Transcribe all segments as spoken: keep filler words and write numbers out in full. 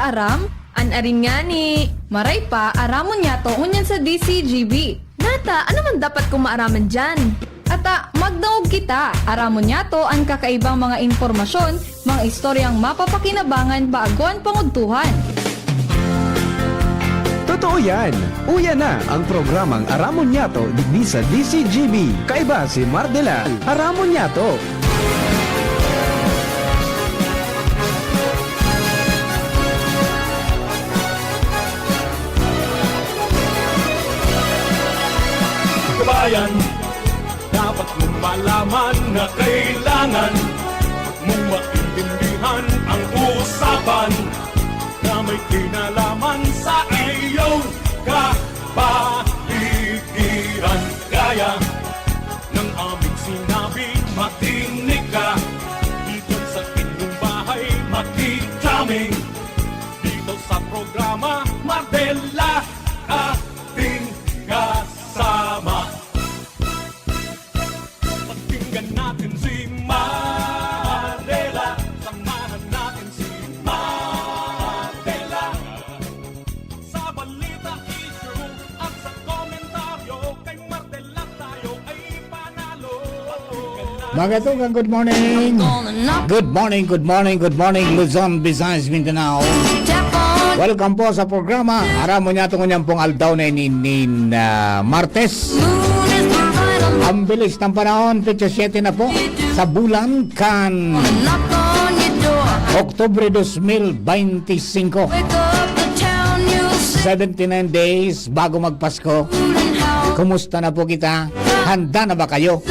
Aram? An arin ngani. Maray pa, aramon niyato ngunyan sa D C G B. Nata, ano man dapat kong maaraman diyan? Ata, magdangog kita. Aramon niyato an kakaibang mga impormasyon, mga istoryang mapapakinabangan bago an pangudtuhan. Totoo yan! Uya na ang programang Aramon Niyato digdi sa D C G B. Kaiba si Mardela. Aramon Niyato! Kabayan, dapat mong malaman na kailangan mong maintindihan ang usapan na may kinalaman sa iyong kapaligiran. Kaya ng aming sinabi, makinig ka. Dito sa inyong bahay, makikaming. Dito sa programa, Mardela, ating kasama. Pakinggan natin si Mardela. Samahan natin si Mardela. Sa balita, issue, at sa komentaryo, kay Mardela tayo ay panalo. Pakinggan natin Mga tugang, good morning. Good morning, good morning, good morning, Luzon, Visayas, Mindanao. Welcome po sa programa. Aramon niyato ngunyan pong aldaw na ini, nin, ah, Martes. Ang bilis ng panahon, petsa siyete na po sa bulan kan Oktubre dos mil beinti singko. Seventy-nine days bago magpasko. Kumusta na po kita? Handa na ba kayo?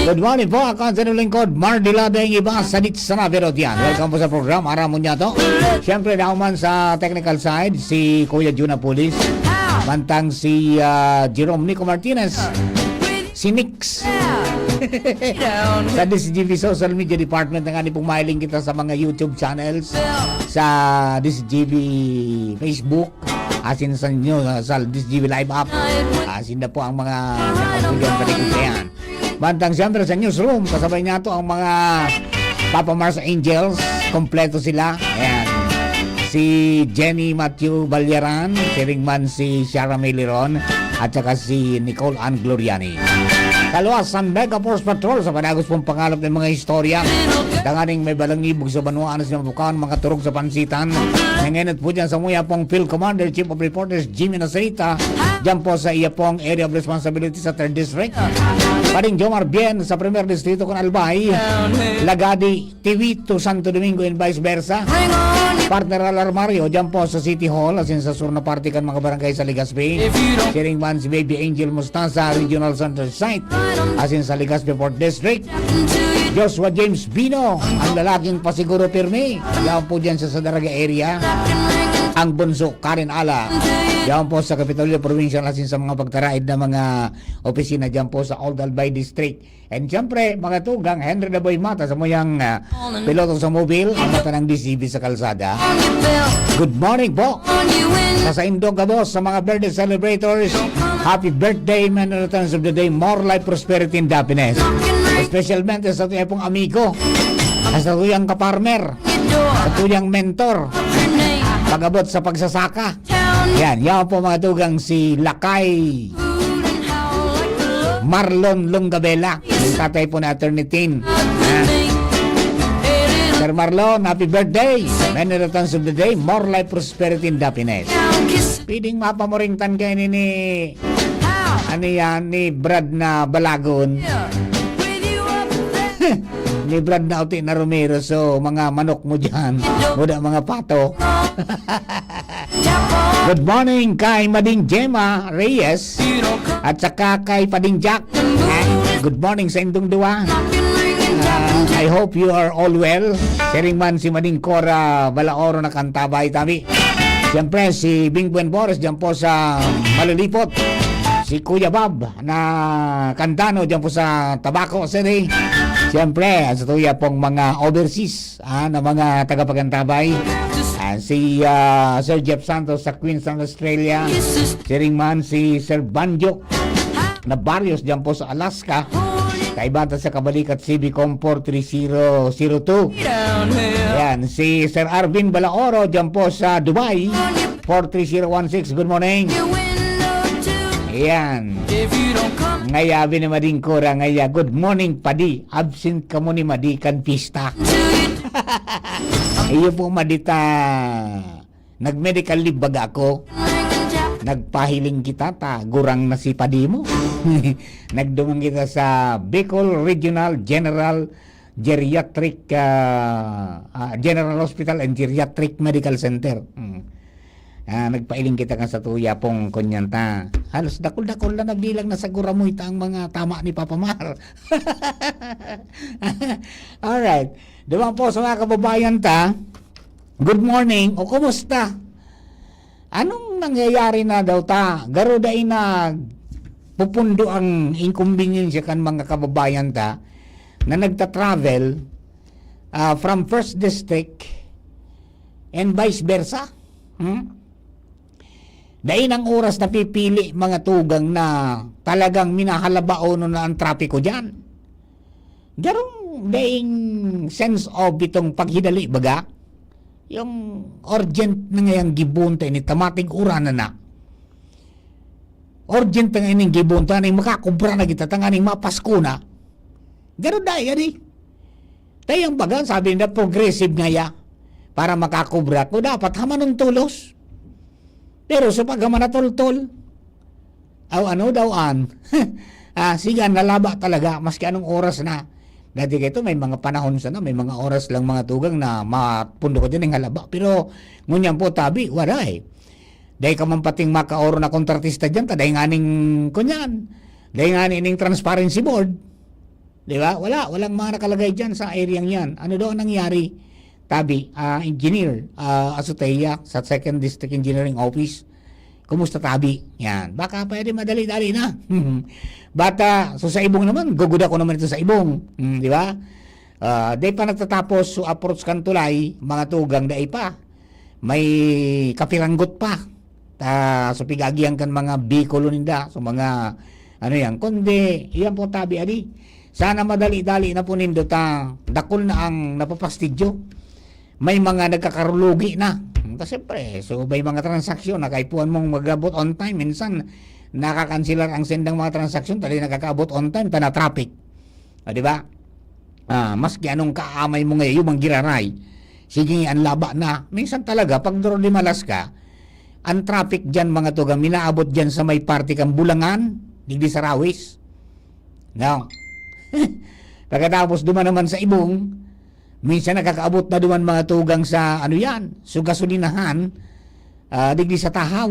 Good morning po. Ako ang inyong lingkod, Mardela, daing iba sa Ditsana, pero diyan. Welcome po sa programa Aramon Niyato. Siyempre, dahil man sa technical side, si Kuya Jun Apulis. Mantang si, ah, Jerome Nico Martinez. Si Nix. Sa D C G B Social Media Department na nga ni pong mahiling kita sa mga YouTube channels, sa D C G B Facebook, asin sa inyo, sa D C G B Live app. Asin na po ang mga nakapagyan sa likod na yan. Mantang siyempre sa newsroom, kasabay niyato ang mga Papa Mars Angels, kompleto sila. Ayan. Si Jenny Matthew Balyaran, siring man si Shara Miliron, at saka si Nicole Ann Gloriani. Kaluwasan, Mega Force Patrol sa padagos pong pangalap ng mga istorya. Tanganing may balangibog sa banwaan sa mga bukaon, mga turog sa pansitan. Nangenot po dyan sa muya pong Field Commander, Chief of Reporters, Jimmy Nasrita. Dyan po sa iya pong area of responsibility sa third District. Pading Jomar Bien sa Primer Distrito con Albay. Lagadi, Tibito, Santo Domingo, and vice versa. Partner Alarmario, dyan po sa City Hall, asin sa sur na parte kan mga barangay sa Legazpi. Siring man si Baby Angel Mostaza, Regional Center Site, asin sa Legazpi Fourth District. Joshua James Bino, ang lalaking pasiguro pirmi, dyan po dyan sa Sadaraga area. Ang bunso, Karen Ala, dyan po sa Kapitolyo Provincial, asin sa mga pagtaraid na mga opisina dyan po sa Old Albay District. And siyempre, mga tugang, Henry Daboy Mata sa muyang, ah, piloto sa mobil, ang mata ng D C B sa kalsada. Good morning po. Sa saindo gabos, sa mga birthday celebrators, happy birthday, many returns of the day, more life, prosperity, and happiness. Especialmente sa tuyang pong amigo, sa tuyang kaparmer, sa tuyang mentor, pag-abot sa pagsasaka. Yan, yan po mga tugang si Lakay Marlon Longabela, yung tatay po ni Attorney Tin. Ah. Sir Marlon, happy birthday! Many returns of the day, more life, prosperity, and happiness. Pwedeng mapamuringtan kayo ni, ni, ano yan, ni Brad na Balagon. Ni Brad na Uti na Romero, so mga manok mo dyan, muda mga pato. Good morning kay Mading Gemma Reyes at saka kay Pading Jack. Ah, good morning sa indong duwa. Ah, I hope you are all well. Siring man si Mading Cora Balaoro na kantabay tabi. Siyempre, si Bing Buen Boris dyan po sa Malilipot. Si Kuya Bob na Candano dyan po sa Tabaco City. Siyempre, sa tuya pong mga overseas, ah, na mga tagapagantabay. Ah, si, ah, Sir Jeff Santos sa Queensland, Australia. Siring man si Sir Banjo na Barrios dyan po sa Alaska. Kaiba ta sa Kabalikat, C B Com four three zero zero two. Kaya Yan, si Sir Arvin Balaoro, dyan po sa Dubai. Four three zero one six, good morning. Yan. Ngaya, abi ni Mading Kura, ngaya, good morning, padi. Absent kamo ni Madi kan pista. Iyo po, Madi, ta nag-medical leave baga ako. Nagpahiling kita, ta gurang na si padi mo. Nagduman kita sa Bicol Regional General Geriatric, ah, ah, General Hospital and Geriatric Medical Center. Mm. Ah, nagpailing kita kan sa tuya pong kunyan ta. Halos dakul-dakul na nabilang na sa guramoy ta ang mga tama ni Papa Mar. Alright. Duman po sa mga kababayan ta, good morning o kumusta? Anong nangyayari na daw ta? Garo dai na pupundo ang inconvenience kan mga kababayan ta na nagta-travel, ah, from First District and vice versa? Hmm? Dai nang oras napipili, mga tugang, na talagang minahalabaonon na ang trapiko diyan. Garong daing sense of itong paghidali, baga? Yung urgent na ngayang gibon ta ini, tamatig uran na na. Urgent na nga ining gibon ta, ning makakubra na kita, tanganing mapasko na. Garo dai, adi. Tayang baga, sabi nila, progressive ngaya. Para makakubra ko, dapat hamanon tolos. Pero sa pagkamanatoltol, aw ano daw an, ah, sige, an halaba talaga, maski anong oras na. Dati kay ito, may mga panahon sana, may mga oras lang, mga tugang, na mapundo ka dyan ng halaba. Pero ngunyan po, tabi, waray. Dahil ka man pating makaoro na kontratista dyan, ta dahil nga ning, kunyan, dahil nga ning transparency board, di ba? Wala, walang mga nakalagay dyan sa area yan. Ano daw ang nangyari? Tabi, ah, engineer, ah, Azotea sa Second District Engineering Office. Kumusta, tabi? Yan. Baka pwede madali-dali na. Bata, so sa Ibong naman, gugud ako naman ito sa Ibong. Hmm, di ba? Ah, dai pa nagtatapos, so approach kan tulay, mga tugang, dai pa. May kapiranggot pa. Ta, so pig-aagihan kan mga Bicol ninda, so mga, ano yan, kundi, iyan po, tabi, adi. Sana madali-dali na po nindo ta, dakul na ang napapastidyo. May mga nagkakalugi na. Ta, siyempre, so may mga transaksyon na kaipuhan mong mag-abot on time, minsan nakakanselar ang sendang mga transaksyon, ta dai nakakaabot on time, ta na-traffic. O, di ba? Ah, maski anong kaamay mo ngayon, yung manggiraray. Sige, ang laba na. Minsan talaga, pag duro dimalas ka, ang traffic dyan, mga tugang, minaabot dyan sa may parte kang Bulangan, digdi sa Rawis. No? Pagkatapos, duman naman sa Ibong, minsan nakakaabot na duman, mga tugang, sa, ano yan, so gasolinahan, ah, digdi sa Tahaw,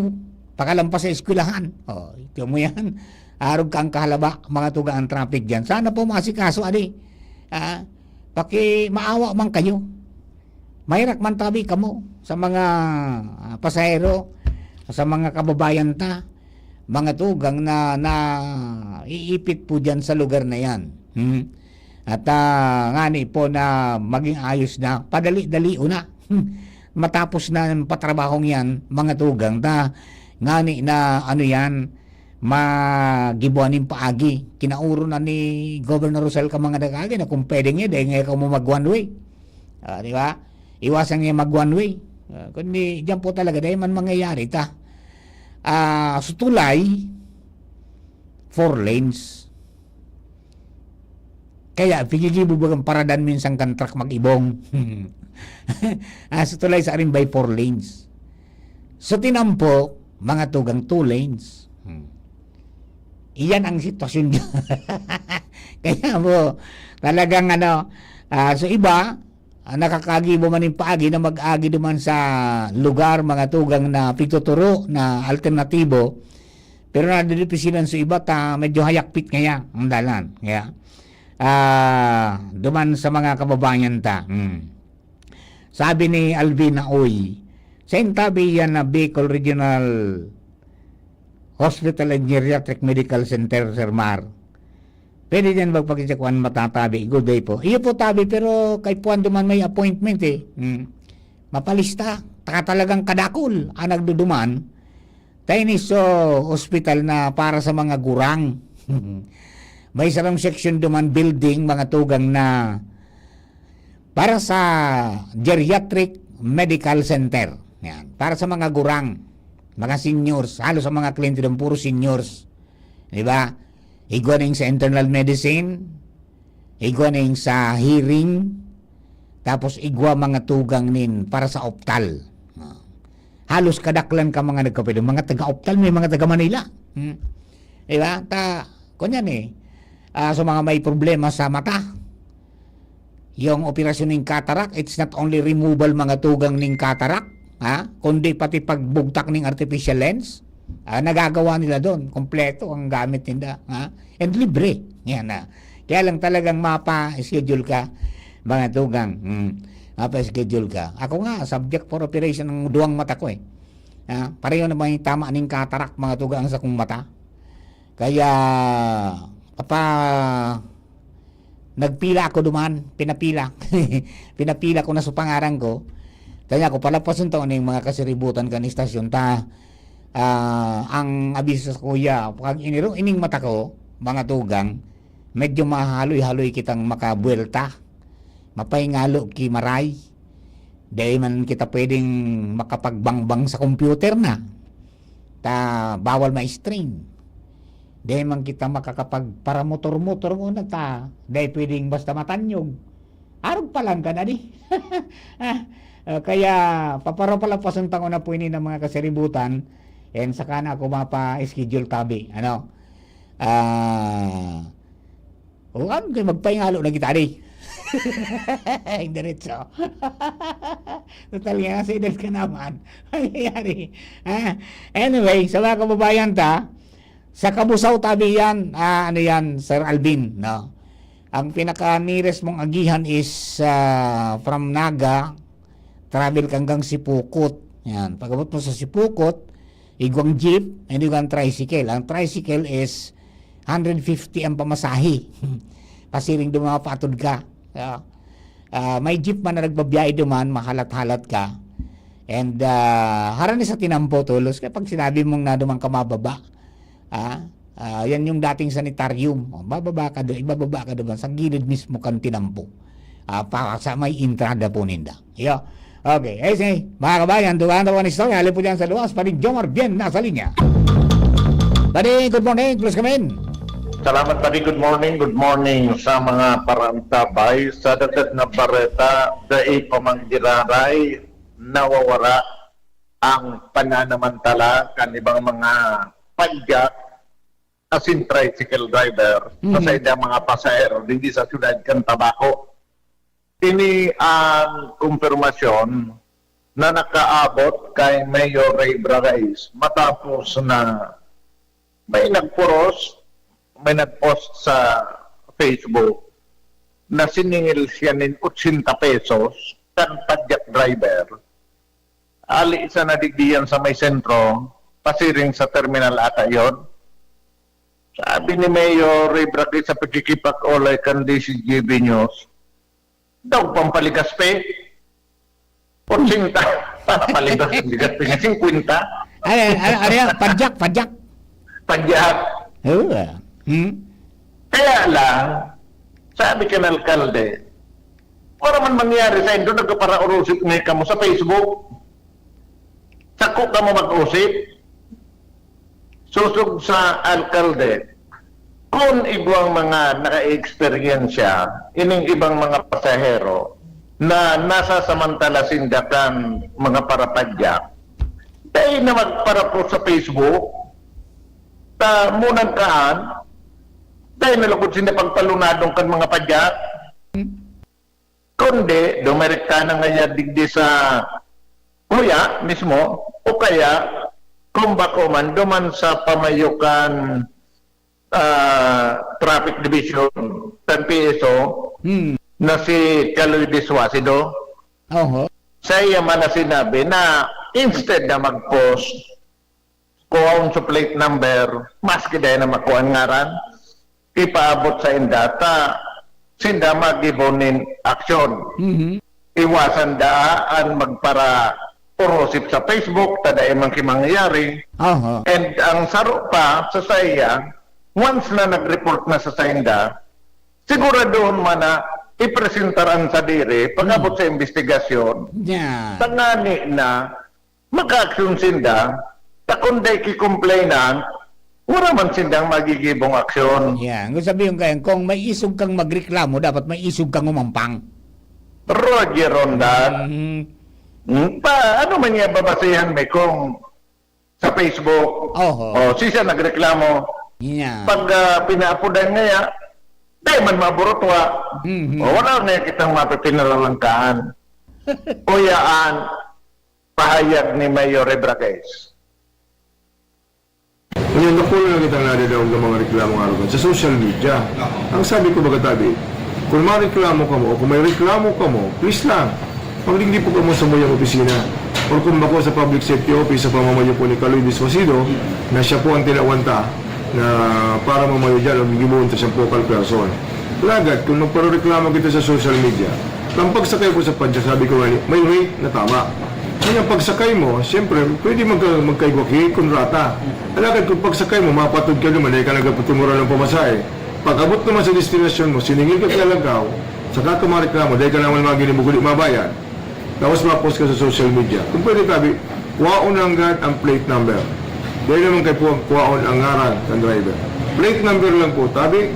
pakalampas sa eskwelahan. Oh, ito mo yan. Arog kang kahalaba, mga tugang, ang traffic dyan. Sana po masikaso, adi. Ah, paki-, maawa man kayo. Maherak man tabi kamo sa mga, ah, pasahero, sa mga kababayan ta, mga tugang na naiipit po dyan sa lugar na yan. Hmm? At, ah, ngani po na maging ayos na, padali-dali na. Matapos na ang patrabahong yan, mga tugang, ta ngani na, ano yan, magibuan nin paagi. Kinaoro na ni Governor Rosal ka mga nag-agi na kung pwede nga, dahil nga ikaw mo mag-one way. Ah, di ba? Iwasan nga mag-one way. Ah, kundi dyan po talaga, dahil man mangyayari ta. Ah, sa tulay, four lanes. Kaya, pigigibo bagang paradan minsan kan truck mag-Ibong. Ah, sa tulay sa arin by four lanes. Sa tinampo, mga tugang two lanes. Hmm. Iyan ang sitwasyon niya. Kaya mo, talagang ano, ah, so iba, ah, nakakagibo man yung paagi na mag-agi duman sa lugar, mga tugang na pigtuturo na alternatibo. Pero nadidipisilan sa iba ta medyo hayakpit kaya ang dalan. Kaya, ah, duman sa mga kababayan ta. Hmm. Sabi ni Alvin na, "Uy, sa intabi yan na Bicol Regional Hospital and Geriatric Medical Center, Sir Mar. Pwede din magpakita kuan matatabi." Good day po. Iyo po, tabi, pero kay puan duman may appointment eh. Hmm. Mapalista. Taka talagang kadakol ang nagduduman. Tayo ni so hospital na para sa mga gurang. May sarang section duman building, mga tugang na Para sa Geriatric Medical Center. Yan. Para sa mga gurang, mga seniors, halos ang mga kliyente doon, puro seniors. Di ba? Igwa na yung sa internal medicine, igwa na yung sa hearing, tapos igwa mga tugang nin para sa optal. Ah. Halos kadaklan ka mga nagkapwede. Mga taga-optal, may mga taga-Manila. Hmm. Di ba? Ta, kunyan eh. Ah, sa mga may problema sa mata, yung operasyon ng cataract, it's not only removal mga tugang ng cataract, ha? Kundi pati pagbugtak ng artificial lens, ah, nagagawa nila doon. Kompleto ang gamit nila, ha? And libre. Yan na. Kaya lang talagang mapa-schedule ka, mga tugang. Hmm. Mapa-schedule ka. Ako nga, subject for operation ang duwang mata ko eh. Ha? Pareho na ba yung tama ng cataract, mga tugang, sa kong mata? Kaya, apa, nagpila ako duman, pinapila. Pinapila ko na sa pangaran ko. Kaya ako pala pasunta yung mga kasiributan kan istasyon ta. Ah, ang abiso sa kuya, pag iniro ining mata ko, mga tugang, medyo mahaloy-haloy kitang makabuwelta. Mapahingalo ki maray. Dai man kita pwedeng makapagbangbang sa computer na. Ta, bawal ma-stream. Dai man kita makakapagparamotor-motor muna ta. Dai pwedeng basta matanyog. Arog pa lang ka na di. Ah, ah, kaya paparo pala pasunta ko na po ini ng mga kasiributan. And saka na ako mapa-schedule tabi. Ano? Ah, o ano kayo, magpahingalo na kita di. Diretso. Total nga, sa edad ka naman. Mangyayari. Ah, anyway, sa mga kababayan ta, sa Cabusao tabi yan, ah, ano yan, Sir Alvin, no? Ang pinaka-nearest mong agihan is, ah, from Naga, travel ka hanggang Sipocot. Yan. Pag-abot mo sa Sipocot, igwang jeep, and igwang tricycle. Ang tricycle is hundred fifty ang pamasahe. Pasiring duman, paatod ka. Yeah. Ah, may jeep man na nagbabiyahe duman, mahalat-halat ka. And, ah, harani sa tinampo, tolos. Kaya pag sinabi mong naduman ka mababa, ah, ah, yan yung dating sanitarium. O, bababa ka doon, ibababa ka doon sa gilid mismo kan tinampo. Ah, pa, sa may entrada po ninda. Iyo. Okay. Eh, sige, mga kabayan, dugaan na po ang istorya. Halin po dyan sa luwas, Pading Jomar Bien, nasa linya. Pading, good morning. Plus kami. Salamat, Pading. Good morning. Good morning sa mga paraantabay. Sa dagdag na bareta, dai pa man giraray nawawara ang pananamantala kan ibang mga padyak asin tricycle driver sa Mhm. saindang mga pasahero digdi sa siyudad kan Tabaco. Ini ang kumpirmasyon na nakaabot kay Mayor Ray Bragais matapos na may nagporos, may nagpost sa Facebook na siningil siya nin ochenta pesos kan padyak driver. Ali sana digdi yan sa may sentro, pasiring sa terminal ata yon. Sabi ni Mayor Ray Bragais sa pagkikipag-olay kan D Z G B News, daw pampaligas pe. Ochenta. Para paligas ang bigas pe nga, singkwenta. Ano yan? Ano, ano yan? Padyak, padyak. Padyak. Oo, ah. Hmm? Kaya lang, sabi kan alkalde, wala man mangyari sa indo, nagpaparaurusip ni kamo sa Facebook. Sako kamo mag-usip. Sosog sa alkalde, kun igwang mga naka-eksperyensya, ining ibang mga pasahero na nasasamantala sinda kan mga parapadyak, dai na magparapost sa Facebook, ta munang kaan, dai na lugod sinda pagpalunadon kan mga padyak. Kundi, dumirekta na ngaya digdi sa kuya mismo, o kaya, kung bako man, duman sa pamayo kan, ah, Traffic Division, kan P S O, Hmm. na si Kaloy Disuasido. Oho. Sa iya man na sinabi na instead na mag-post, kuhaon sa plate number, maski dai na makuha an ngaran, ipaabot sa inda ta sinda maggibo nin aksyon. Mhm. Iwasan daa an magparaurosip sa Facebook ta dai man ki mangyayari. Aha. And ang saro pa sa saiya, once na nag-report na sa sainda, siguraduhon man na ipresentar an sadiri pag-abot Hmm. sa imbestigasyon, Yeah. tangani na makaaksyon sinda, ta kun dai ki-complainant, wala man sindang magigibong aksyon. Yeah, ang sabi yung kaya, kung may isog kang magreklamo, dapat may isog kang umampang. Roger Rondan. Mhm. Hmm, pa, ano man niya babasihan mi kung sa Facebook? Oho. O, si siya nagreklamo. Yeah. Pag, ah, pinaapodan niya, dai man maburutwa. Mhm. O, wala na kitang mapipinaralangkaan. Uyaan, pahayag ni Mayor Rebragais. Ngayon, dakula na kitang nadadaog na mga reklamo nga arugan sa social media. Ang sabi ko, baga tabi, kung mareklamo kamo o kung may reklamo kamo, please lang, magdigdi po kamo sa muyang opisina. Or kung bako sa public safety office sa pamamayo po ni Kaloy Diswasido, na siya po ang tinawan ta na para mamayo dyan o gigibohon ta siyang focal person. Alagad, kung magpareklamo kita sa social media, ang pagsakay ko sa padya, sabi ko nga, may rate na tama. Ngayon, pagsakay mo, siyempre, pwede magka-, magkaigwa ki kontrata. Alagad kung pagsakay mo, mapatod ka naman, dahil ka nagpatungura ng pamasahe. Pag-abot naman sa destinasyon mo, siningil ka kaya langkaw, saka ka mareklamo, dahil ka naman mga ginibuguli, mabayad. Tapos ma-post ka sa social media. Kung pwede, tabi, kuhaon na anggad ang plate number. Dahil naman kay po, kuhaon ang ngaran ng driver. Plate number lang po, tabi.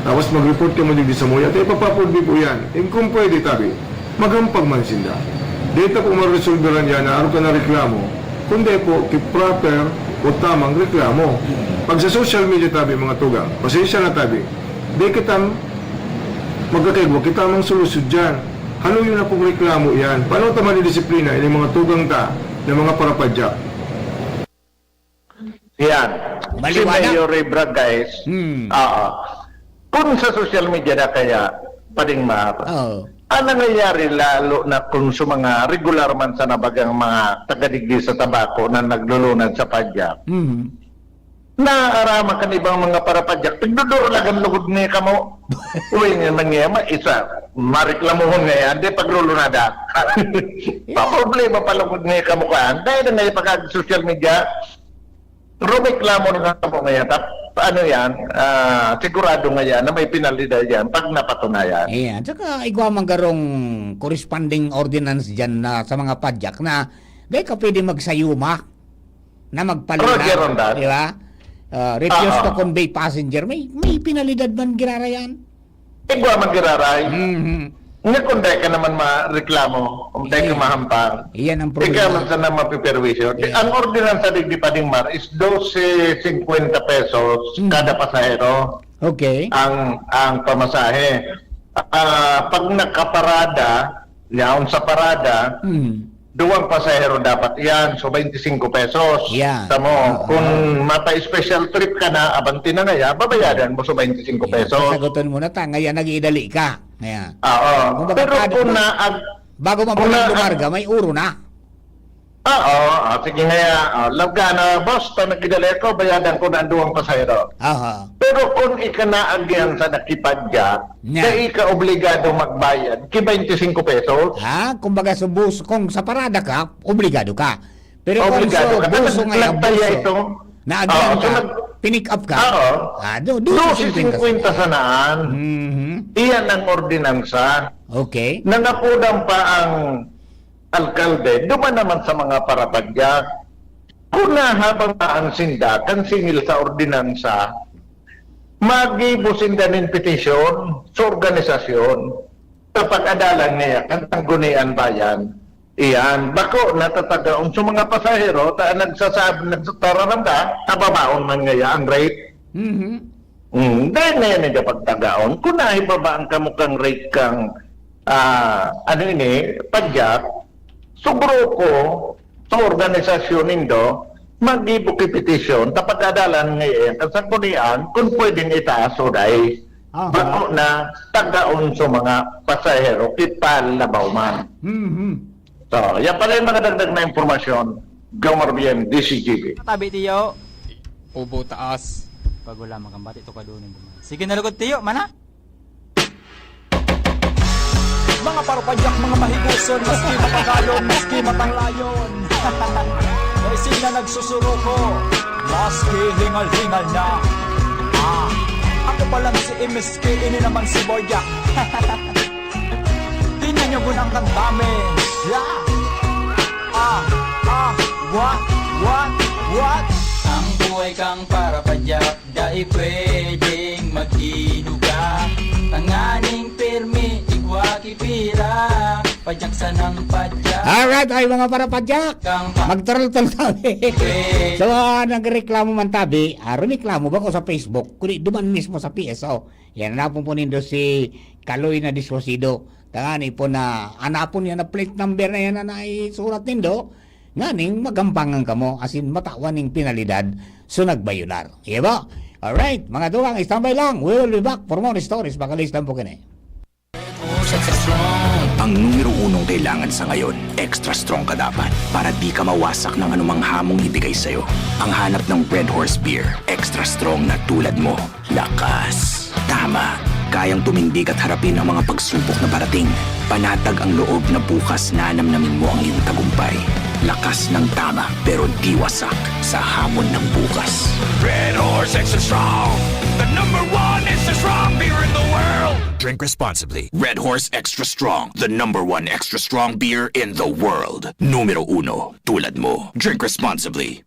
Tapos mag-report ka mo digdi sa muya. Tayo papapod po yan. Yung kung pwede, tabi, magampag man sinda. Dito po maresolveran yan na araw ka na reklamo. Kung di po, ki-proper o tamang reklamo. Pag sa social media, tabi, mga tugang, pasensya na, tabi. Di kita magkakaigwa, kita mang solusyon dyan. Haluyon na pong reklamo yan. Paano ta madidisiplina? Ini mga tugang ta na mga parapadyak. Yan. Si Maliwanag. Mayor Ray Bragais, Hmm. oo. Kung sa social media na kaya, Pading Mar, Oo. ang nangyayari lalo na kung sa mga regular man sa nabagang mga tagadigdi sa tabako na naglulunad sa padyak, Hmm. naaraman kan ibang mga parapadyak, pigdodoro lang ang lugod niya kamo. Uy, nga nangyayama, isa, mareklamuhon nga yan, di paglulunada. Yeah. Paproblema pa lugod niya kamo kan. Dahil na ngayon pag-social media, rumeklamo na nga kamo ngayon. Tap-, ano yan, ah, sigurado nga yan na may penalidad yan pag napatunayan. Ayan. Tsaka igwa man garong corresponding ordinance dyan na sa mga padyak na di ka pwede magsayuma na magpaluna, Roger Rondan. Di ba? Ah, refuse to Oo. convey passenger. May, may penalidad man giraray yan. Igwa man giraray. Mhm. Nga kung dai ka naman mareklamo, kung dai ka Iyan. mahampang, Iyan ang ikaw problema. man sana mapiperwisyo. Iyan. Ang ordinansa digdi, Pading Mar, is dose singkwenta pesos Mhm. kada pasahero Okay. ang, ang pamasahe. Ah, pag nakaparada, yaon sa parada, Mhm. duwang pasahero dapat yan, so, baynte singko pesos. Yan. Tamo, Oo. kung mapa-special trip ka na, abante na ngaya, babayadan mo, so, baynte singko Yan. pesos. Sasagutan mo na ta, ngaya nag-iidali ka. Ayan. Oo. Kung baga Pero kada kung ba-, na ag-, bago man kung pala na ag-, lumarga, may uro na. Oo, ah, sige ngaya, ah, larga na, boss, ta nag-idali ako, bayadan ko na ang duwang pasahero. Aha. Pero kung ika na ang giyan sa nakipadyak, Yan. dai ka obligado magbayad ki baynte singko pesos. Ah, kumbaga, sa bus-, kung sa parada ka, obligado ka. Pero kung Obligado sa ka. buso Nag-, nga, nagtaya buso, ito. na agyan Oo, so ka, nag-, pinick up ka, Oo. ah, do-, Dose singkwenta sa naan. Mhm. Iyan ang ordinansa. Okay. Nangakudan pa ang alkalde, duman naman sa mga parapadyak. Kun nahabangaan sinda kan singil sa ordinansa, magibo sinda nin petisyon sa organisasyon sa pag-adalan niya kan Sangguniang Bayan. Iyan, bako na tatagaon sa mga pasahero, ta nagsasab-, nagsatararam ka, tababaon man ngaya ang rate. Mhm. Mm, dai na yan nila pagtagaon. Kung nahibabaan kamo kang rate kang, ah, ano ini, padyak, so grupo, sa organisasyon nindo, maggibo ki petisyon, ta pag-adalan ngaya kan Sanggunian, kung pwedeng itaas o dai. Aha. Bako na tagaon sa mga pasahero, ki palabaw man. Mhm. So, yan pala yung mga dagdag na impormasyon. Jomar Bien, D C G B. Tabi, tiyo. Ubo taas. Pag wala makambati, tukado ning buman. Sige na lugod, tiyo, mana? Mga parapadyak, mga mahigoson, maski matagalon, maski matanglayon. Racing na nagsusuruko, maski hingal-hingal na. Ah, ako pa lang si M S K, ini naman si Boyak. Ngunang kang dami. Yeah. Ah, ah, what, what, what? Ang buhay kang para padyak, dai pwedeng magtinuga. Tanganing pirmi, igwa kipira. Padyak sanang padyak. Alright, ay mga parapadyak. Kang pa- Magturol-turol tabi. Pwede. So, ah, nagreklamo man tabi, ah, reklamo ba ko sa Facebook? Kundi duman mismo sa P S O. Yan, hanapon po nindo si Kaloy na Discosido. Tangani po na, hanapon yan na plate number na yan na naisurat nindo. Nganing magampangan kamo, asin matawan ning penalidad, so nagbayunar. Iya ba? Alright, mga duwang, standby lang. We will be back for more stories. Baka list lang po kini. Ang numero unong kailangan sa ngayon, extra strong ka dapat para di ka mawasak ng anumang hamong ibigay sa'yo. Ang hanap ng Red Horse Beer, extra strong na tulad mo. Lakas. Tama. Kayang tumindig at harapin ang mga pagsubok na parating. Panatag ang loob na bukas nanamnamin mo ang iyong tagumpay. Lakas ng tama, pero di wasak sa hamon ng bukas. Red Horse Extra Strong, the number one extra strong beer in the world. Drink responsibly. Red Horse Extra Strong, the number one extra strong beer in the world. Numero uno, tulad mo. Drink responsibly.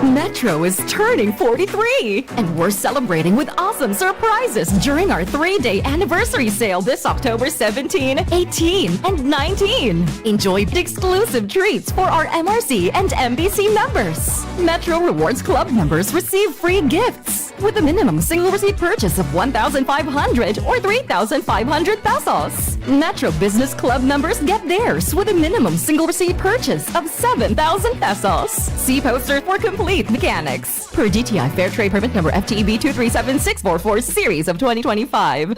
Metro is turning forty-three, and we're celebrating with awesome surprises during our three-day anniversary sale this October seventeen, eighteen, and nineteen. Enjoy exclusive treats for our M R C and M B C members. Metro Rewards Club members receive free gifts with a minimum single receipt purchase of one thousand five hundred or three thousand five hundred pesos. Metro Business Club members get theirs with a minimum single receipt purchase of seven thousand pesos. See poster for complete mechanics. Per D T I Fair Trade Permit number F T E B two three seven six four four series of twenty twenty-five.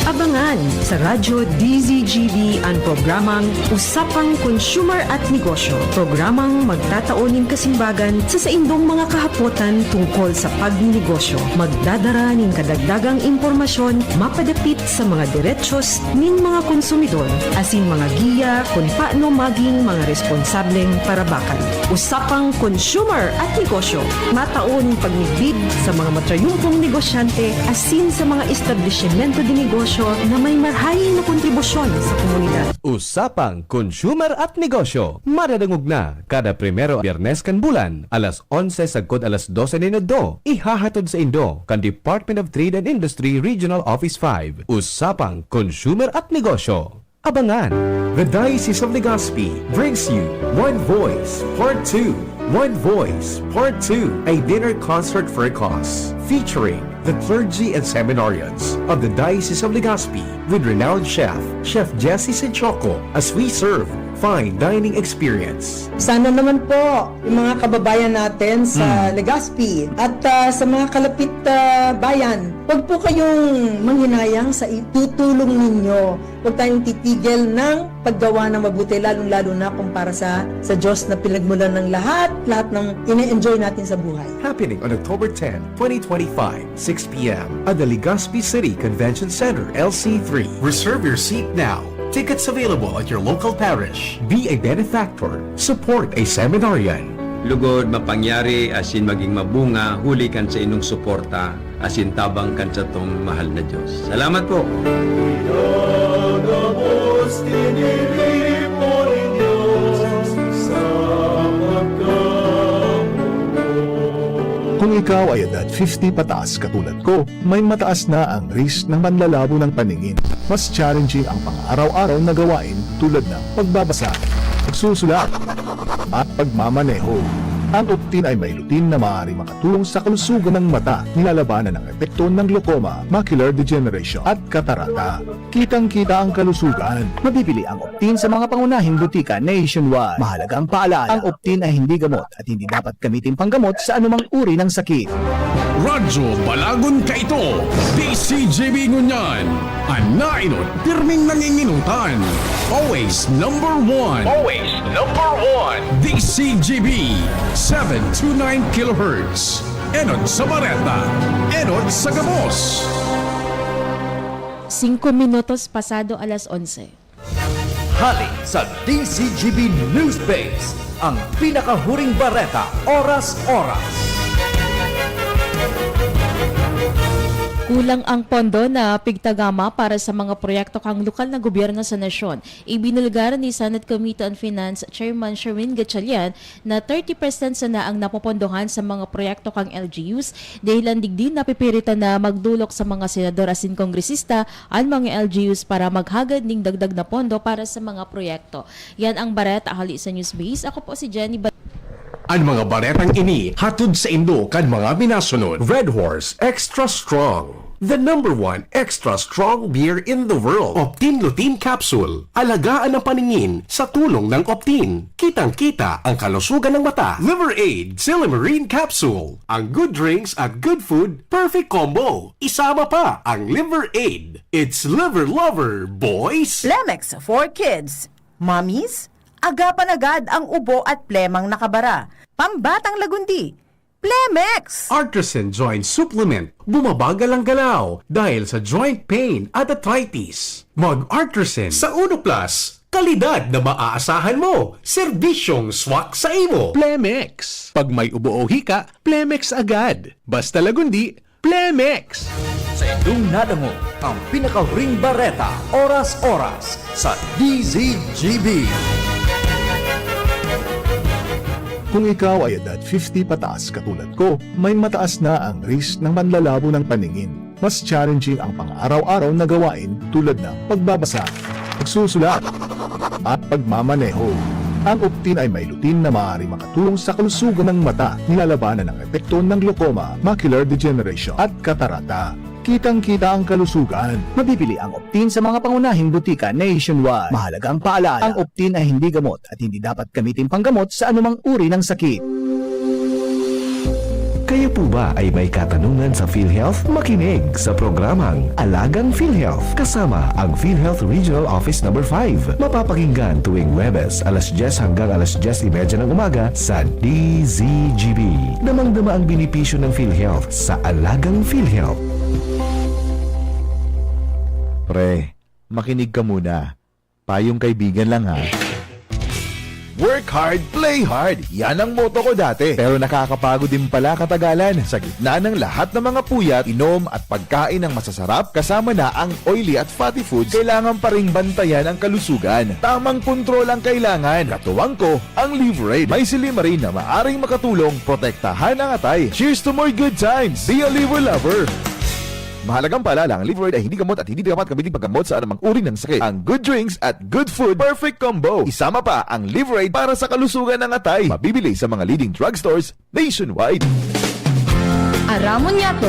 Abangan sa Radyo D Z G B an programang Usapang Konsumer at Negosyo, programang magtatao nin kasimbagan sa saindong mga kahapotan tungkol sa pagnenegosyo. Magdadara nin kadagdagang impormasyon mapadapit sa mga derechos nin mga konsumidor, asin mga giya kun paano maging mga responsableng parabakan. Usapang Konsumer at Negosyo, matao nin pagmidbid sa mga matrayumpong negosyante asin sa mga establisimento de negosyo na may marahay na kontribusyon sa komunidad. Usapang Konsumer at Negosyo, madadangog na kada primero Biyernes kan bulan, alas onse sagkod alas dose nin udto. Ihahatod saindo kan Department of Trade and Industry Regional Office five. Usapang Konsumer at Negosyo. Abangan! The Diocese of Legazpi brings you One Voice Part two. One Voice Part two, a dinner concert for a cause, featuring the clergy and seminarians of the Diocese of Legazpi with renowned chef, Chef Jesse Senchoco, as we serve fine dining experience. Sana naman po, yung mga kababayan natin sa Hmm. Legazpi at, ah, sa mga kalapit, ah, bayan, wag po kayong manghinayang sa itutulong ninyo. Huwag tayong titigil ng paggawa ng mabuti, lalong-lalo na kung para sa, sa Diyos na pinagmulan ng lahat, lahat ng ine-enjoy natin sa buhay. Happening on October ten, twenty twenty-five, six p m at the Legazpi City Convention Center, L C three. Reserve your seat now. Tickets available at your local parish. Be a benefactor. Support a seminarian. Lugod, mapangyari asin maging mabunga huli kan saindong suporta asin tabang kan satong mahal na Dios. Salamat po! Pinagabos, tiniripo nin Diyos sa pagkamugot. Kung ikaw ay edad fifty pataas katulad ko, may mataas na ang risk ng panlalabo ng paningin. Mas challenging ang pang-araw-araw na gawain tulad ng pagbabasa, pagsusulat, at pagmamaneho. Ang Optin ay may lutein na maaaring makatulong sa kalusugan ng mata, nilalabanan ang epekto ng glaucoma, macular degeneration, at katarata. Kitang-kita ang kalusugan. Mabibili ang Optin sa mga pangunahing butika nationwide. Mahalagang paalala, ang Optin ay hindi gamot at hindi dapat gamitin panggamot sa anumang uri ng sakit. Radyo Balagon Kaito, D C G B Ngunyan, an naenot pirming nanginginutan. Always number one. Always number one. D C G B, seven two nine kilohertz. Enot sa bareta, enot sa gabos. Singko minutos pasado alas onse. Hali sa D C G B News Base, ang pinakahuring bareta, oras-oras. Kulang ang pondo na pigtagama para sa mga proyekto kan lokal na gobyerno sa nasyon. Ibinulgar ni Senate Committee on Finance Chairman Sherwin Gatchalian na thirty percent sana ang napopondohan sa mga proyekto kan L G Us, dahilan digdi napipiritan na magdolok sa mga senador asin kongresista an mga L G Us para maghagad ning dagdag na pondo para sa mga proyekto. Yan ang bareta hali sa Newsbase. Ako po si Jenny Ba- An mga baretang ini hatod saindo kan mga minasunod. Red Horse Extra Strong, the number one extra strong beer in the world. Optin Lutein Capsule. Alagaan ang paningin sa tulong ng Optin. Kitang-kita ang kalusugan ng mata. Liver Aid Silymarin Capsule. Ang good drinks at good food, perfect combo. Isama pa ang Liver Aid. It's Liver Lover, boys! Plemex for Kids. Mommies, agapan agad ang ubo at plemang nakabara. Pambatang lagundi, Plemex! Artisan Joint Supplement. Bumabagal ang galaw dahil sa joint pain at arthritis. Mag-Artisan sa Uno Plus. Kalidad na maaasahan mo. Serbisyong swak sa imo. Plemex. Pag may ubo o hika, Plemex agad. Basta lagundi, Plemex! Sa indong nadangog ang pinakahuring bareta, oras-oras, sa D Z G B. Kung ikaw ay edad fifty pataas katulad ko, may mataas na ang risk ng panlalabo ng paningin. Mas challenging ang pang-araw-araw na gawain tulad ng pagbabasa, pagsusulat, at pagmamaneho. Ang Optin ay may lutein na maaaring makatulong sa kalusugan ng mata, nilalabanan ang epekto ng glaucoma, macular degeneration, at katarata. Kitang-kita ang kalusugan. Mabibili ang Optin sa mga pangunahing butika nationwide. Mahalagang paalala, ang Optin ay hindi gamot at hindi dapat gamitin panggamot sa anumang uri ng sakit. Kayo po ba ay may katanungan sa PhilHealth? Makinig sa programang Alagang PhilHealth kasama ang PhilHealth Regional Office Number five. Mapapakinggan tuwing Huwebes, alas dyes hanggang alas dyes y media ng umaga sa D Z G B. Damang-dama ang benepisyo ng PhilHealth sa Alagang PhilHealth. Pre, makinig ka muna. Payong kaibigan lang, ha. Work hard, play hard. Yan ang motto ko dati. Pero nakakapagod din pala katagalan. Sa gitna ng lahat ng mga puyat, inom at pagkain ng masasarap, kasama na ang oily at fatty foods, kailangan pa ring bantayan ang kalusugan. Tamang kontrol ang kailangan. Katuwang ko, ang Liverade. May silymarin na maaring makatulong protektahan ang atay. Cheers to more good times! Be a Liver Lover! Mahalagang paalala, ang Liverade ay hindi gamot at hindi dapat gamitin paggamot sa anumang uri ng sakit. Ang good drinks at good food, perfect combo. Isama pa ang Liverade para sa kalusugan ng atay. Mabibili sa mga leading drugstores nationwide. Aramon Yato.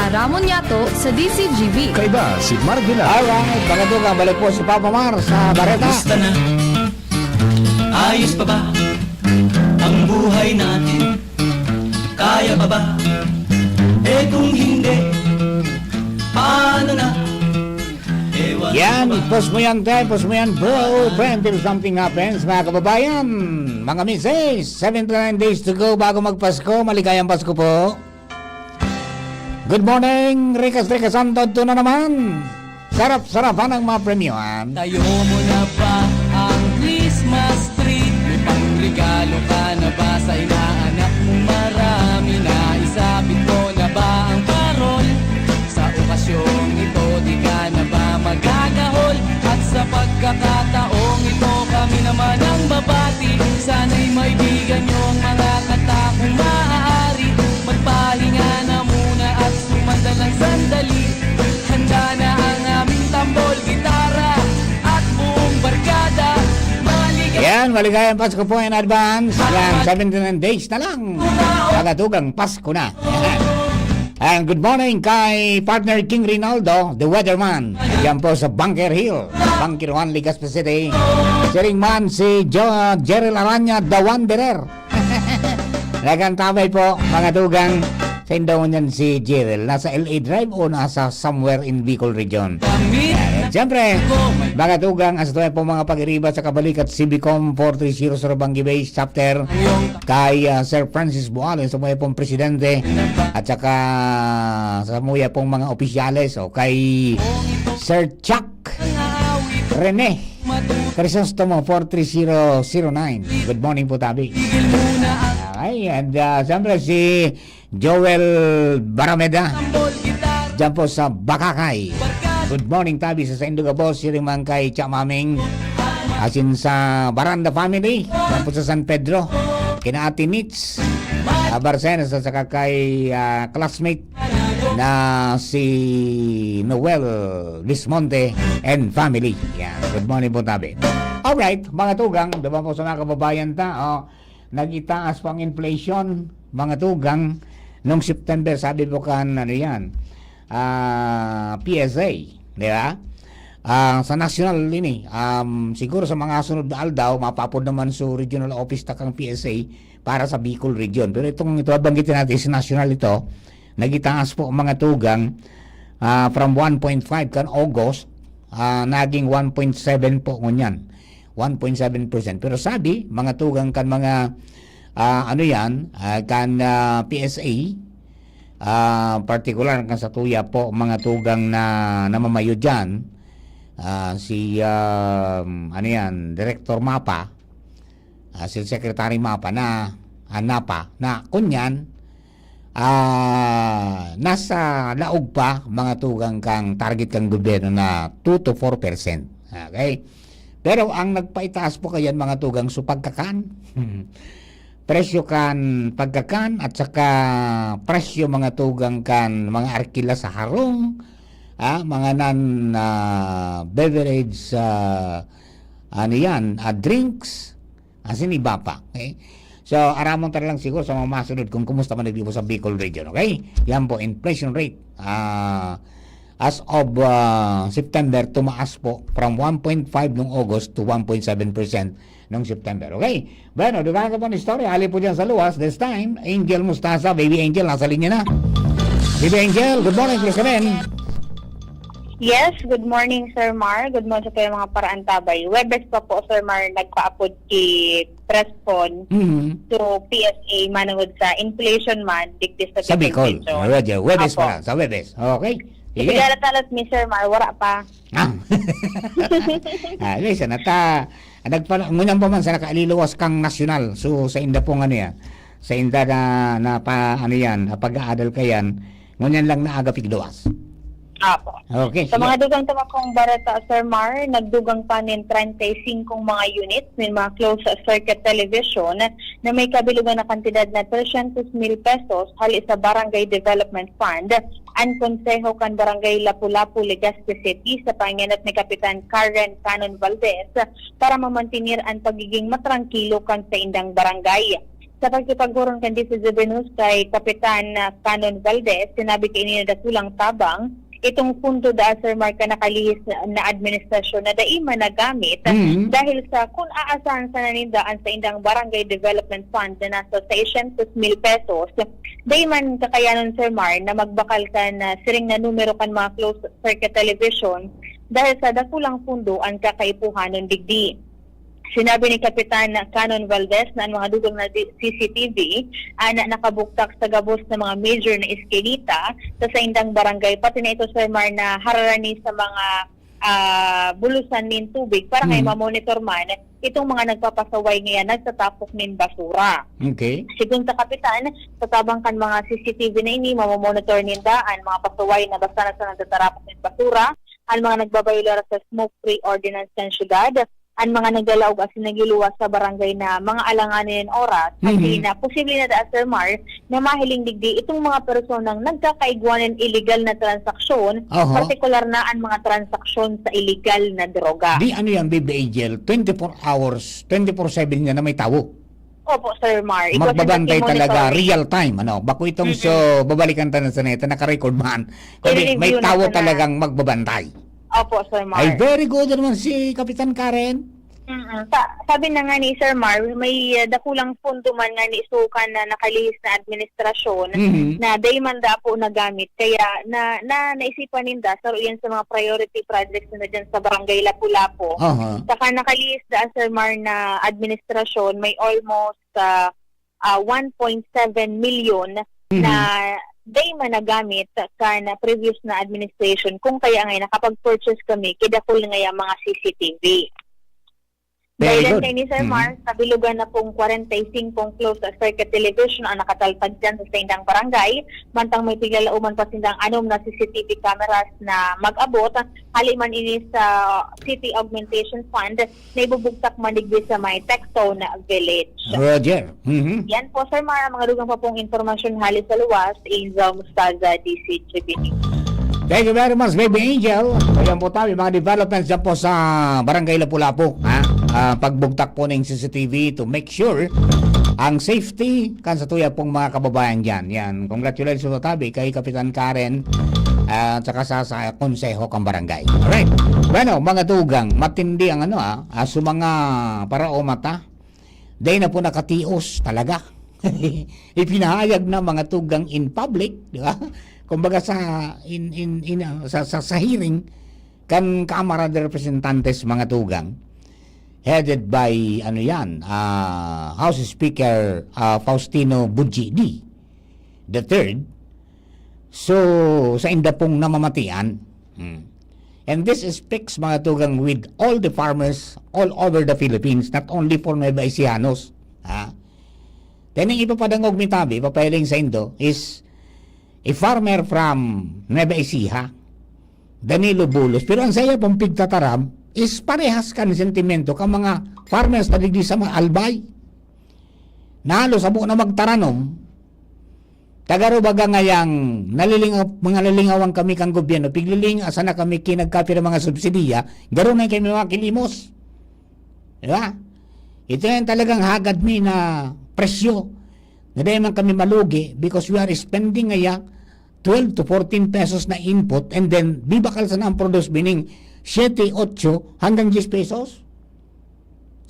Aramon Yato sa D Z G B. Kaiba si Mark Villar. Alright, mga dugang, balik po si Papa Mar sa Bareta. Kumusta na? Ayos pa ba ang buhay natin? Kaya pa ba? Eh, kung hindi, paano na? Ewan Yan, ko ba? Post mo yan, te. Post mo yan, bro. Friend, till something happens, mga kababayan. Mga misis, seventy-nine days to go bago magpasko. Maligayang Pasko po. Good morning, Rikas Rikas Santo. Ito na naman. Sarap-sarapan ang mga premyohan. Tayo mo na ba ang Christmas tree? May pangregalo ka na ba sa inaanak mo? Marami na isabit mo na ba ang parol? Sa okasyong ito, di ka na ba magagahol? At sa pagkakataong ito, kami naman ang babati. Sana'y maibigan niyo ang mga kanta kung maaari. Magpahinga na muna at sumandal ng sandali. Handa na ang aming tambol, gitara, at buong barkada. Maligay Yan, maligayang Pasko po in advance. Yan, seventy-nine days na lang. Kagatugang Pasko na. Yan. And good morning kay partner King Rinaldo, the weatherman. Yan po sa Bunker Hill, Bunker One, Legazpi City. Siring man si Jo-, Jerry Laranya, the wanderer. Nagantabay po, mga dugang. Sa indawon yan si Jerry. Nasa L A Drive o nasa somewhere in Bicol region. Yan. Siyempre, mga dugang, ang sa tuwing po mga pag-iriba sa kabalik at C B Com four three zero Surabanggi Base Chapter, kay, ah, Sir Francis Bualo, sa mga pong presidente, at saka sa mga pong mga opisyales, o kay Sir Chuck Rene Crisostomo, four three zero zero nine. Good morning po, tabi. Okay, and, ah, siyempre si Joel Barameda. Diyan po sa Bakakay. Good morning, tabi sa saindo gabos, siring man kay Cha Maming. Asin sa Baranda family, diyan po sa San Pedro. Kina Ate Nits, ah, Barcenas, at saka kay, ah, classmate na si Noel Vismonte and family. Yan. Good morning po, tabi. Alright, mga tugang, diba po sa mga kababayan ta, oh, nagitaas po ang inflation, mga tugang, nung September, sabi po kan, ano yan, ah, P S A, di ba? Ah, sa national ini, um, siguro sa mga sunod na aldaw, mapaapod naman sa regional office ta kang P S A para sa Bicol region. Pero itong ito, banggitin natin, is national ito, nagitaas po ang mga tugang, ah, from one point five kan August, ah, naging one point seven po ngunyan. One point seven percent. Pero sabi, mga tugang kan mga, ah, ano yan, ah, kan, ah, P S A, ah, partikular kan sa tuya po, mga tugang na namamayo dyan, ah, si, um, ano yan, Director Mapa, ah, si Secretary Mapa na, ah, Napa, na kunyan, ah, nasa laog pa, mga tugang, kang target kang gobyerno na two to four percent. Okay? Pero ang nagpaitaas po kayan, mga tugang, so pagkakan. Presyo kan pagkakan at saka presyo, mga tugang, kan mga arkila sa harong, ah, mga nan, ah, beverage, ah, ano yan, ah, drinks, asin iba pa. Okay? So, aramon ta na lang siguro sa mga masunod kung kumusta man nagdibo sa Bicol region, okay? Yan po, inflation rate. Ah, as of, ah, September, tumaas po from one point five nung August to one point seven percent nung September. Okay? Bueno, dugang sa pang istorya, hali po dyan sa luwas. This time, Angel Mustasa, Baby Angel, nasa linya na. Baby Angel, good morning, please come in. Yes, good morning, Sir Mar. Good morning sa mga paraantabay. Webes pa po, Sir Mar, nagpaapod ki Prespon Mhm. to P S A manungod sa inflation man, digdi sa Sa Bicol. Bicol. Roger, Webes Opo. pa, sa Webes. Okay. Sige. Isigala talas mi, Sir Mar, wara pa. Ah. Ah, listen, at ah, nagpa, ngunyan pa man sa nakaaliluwas kang nasyonal. So, sa inda pong ano yan, sa inda na, na pa, ano yan, na pag-aadal ka yan, ngunyan lang na aga pigluwas. Apo. Okay. Sa sige. mga dugang tamakong barata, Sir Mar, nagdugang pa nin treinta y cinco mga units nin mga closed circuit television na may kabilugan na kantidad na trescientos mil pesos hali sa Barangay Development Fund an Konseho kan Barangay Lapu-Lapu, Legazpi City, sa pangenot ni Kapitan Karen Canon Valdez para mamantener an pagiging matrangkilo kan saindang barangay. Sa pagkipaghuron kan D C Z B News kay Kapitan, ah, Canon Valdez, sinabi kaini na dakulang tabang itong pundo daa, Sir Mark, kan nakalihis na, na administrasyon na dai man nagamit Mhm. dahil sa kun aasahan sana ninda an saindang Barangay Development Fund na nasa seiscientos mil pesos, dai man kakayanon, Sir Mar, na magbakal kan, ah, siring na numero kan mga closed circuit television dahil sa dakulang pundo an kakaipuhanon digdi. Sinabi ni Kapitan Canon Valdez na an mga dugang na di-, C C T V an nakabugtak sa gabos na mga major na eskinita sa saindang barangay, pati na ito, Sir Mar, na hararani sa mga, ah, bulusan nin tubig para nga Mm. ma-monitor man itong mga nagpapasaway ngayon nagtatapok nin basura. Okay. Sigon sa kapitan, sa tabang kan mga C C T V na ini, mamomonitor ninda an mga pasaway na basta na sa nagtatarapok nin basura, an mga nagbabayolar sa smoke-free ordinance kan syudad, an mga naglalaog asin nagluluwas sa barangay na mga alanganin nin oras, Mhm. asin na posible na daa, Sir Mar, na mahiling digdi itong mga personang nagkakaigwa nin illegal na transaksyon, Oho. partikular na an mga transaksyon sa illegal na droga. Di ano yan, Baby Angel, twenty-four hours, twenty-four seven yan na may tawo. Opo, Sir Mar. Igwa sa Magbabantay pag-monitor. Talaga, real time, ano. Bako itong Mm-mm. so, babalikan ta na sa neta, naka-record man. Kundi I-review may na tawo sana. Talagang magbabantay. Opo, Sir Mar. Ay, very good naman si Kapitan Karen. Mm-mm. Sa, sabi na nga ni Sir Mar, may, uh, dakulang pondo man nga ni sukan na nakalihis na administrasyon Mhm. na dai man da po nagamit. Kaya na, na naisipan ninda, saro yan sa mga priority projects na dyan sa Barangay Lapu-Lapu. Aha. Saka nakalihis da, Sir Mar, na administrasyon, may almost, ah, ah, one point seven million Mhm. na dai man nagamit kan previous na administration, kung kaya nga nakapag-purchase kami kidakul nga mga C C T V. Very Dahil good. kaini, Sir Mhm. Mar, kabilugan na pong kwarenta y singkong closed circuit television ang nakatalpag dyan sa saindang barangay, mantang may tiglalauman pa sindang anom na C C T V cameras na mag-abot, hali man ini sa City Augmentation Fund na ibubugtak man digdi sa may Tectone Village. Roger. Mhm. Yan po, Sir Mar, ang mga dugang pa pong impormasyon hali sa luwas, Angel Mustaza, D C G B News. Thank you very much, Baby Angel. Ayan po tayo, mga developments dyan po sa Barangay Lapu-Lapu. Ha? Ah, pagbugtak po ng C C T V to make sure ang safety kan sa tuya pong mga kababayan dyan. Yan. Congratulations po tabi kay Kapitan Karen at saka sa, sa konseho kang barangay. Alright. Bueno, mga tugang, matindi ang ano ah, ah, sa mga paraomata. Dahil na po nakatios talaga. Ipinahayag na mga tugang in public, di ba? Kumbaga sa in, in, in, ah, sa, sa, sa hearing kan Kamara de Representantes, mga tugang, headed by, ano yan, ah, House Speaker, ah, Faustino Bujidi the third. So, sa inda pong namamatian, hmm. And this speaks, mga tugang, with all the farmers all over the Philippines, not only for Nueva Ecijanos. Ha? Then, ang ipapadangog mi tabi, papahiling sa indo, is a farmer from Nueva Ecija, Danilo Bulos. Pero ang saya pong pigtataram is parehas kan sentimento ka mga farmers na digdi sa mga Albay. Na halos abo na magtaranom, tagaro baga ngayang nalilingaw, mga lilingawan kami kang gobyerno, piglilinga sana kami kinagkapira mga subsidiya, garo na kami makilimos. Di ba? Ito yan talagang hagad mi na presyo na dahil man kami malugi because we are spending ngaya twelve to fourteen pesos na input and then bibakal sana ang produce, meaning siete, ocho hanggang diyes pesos.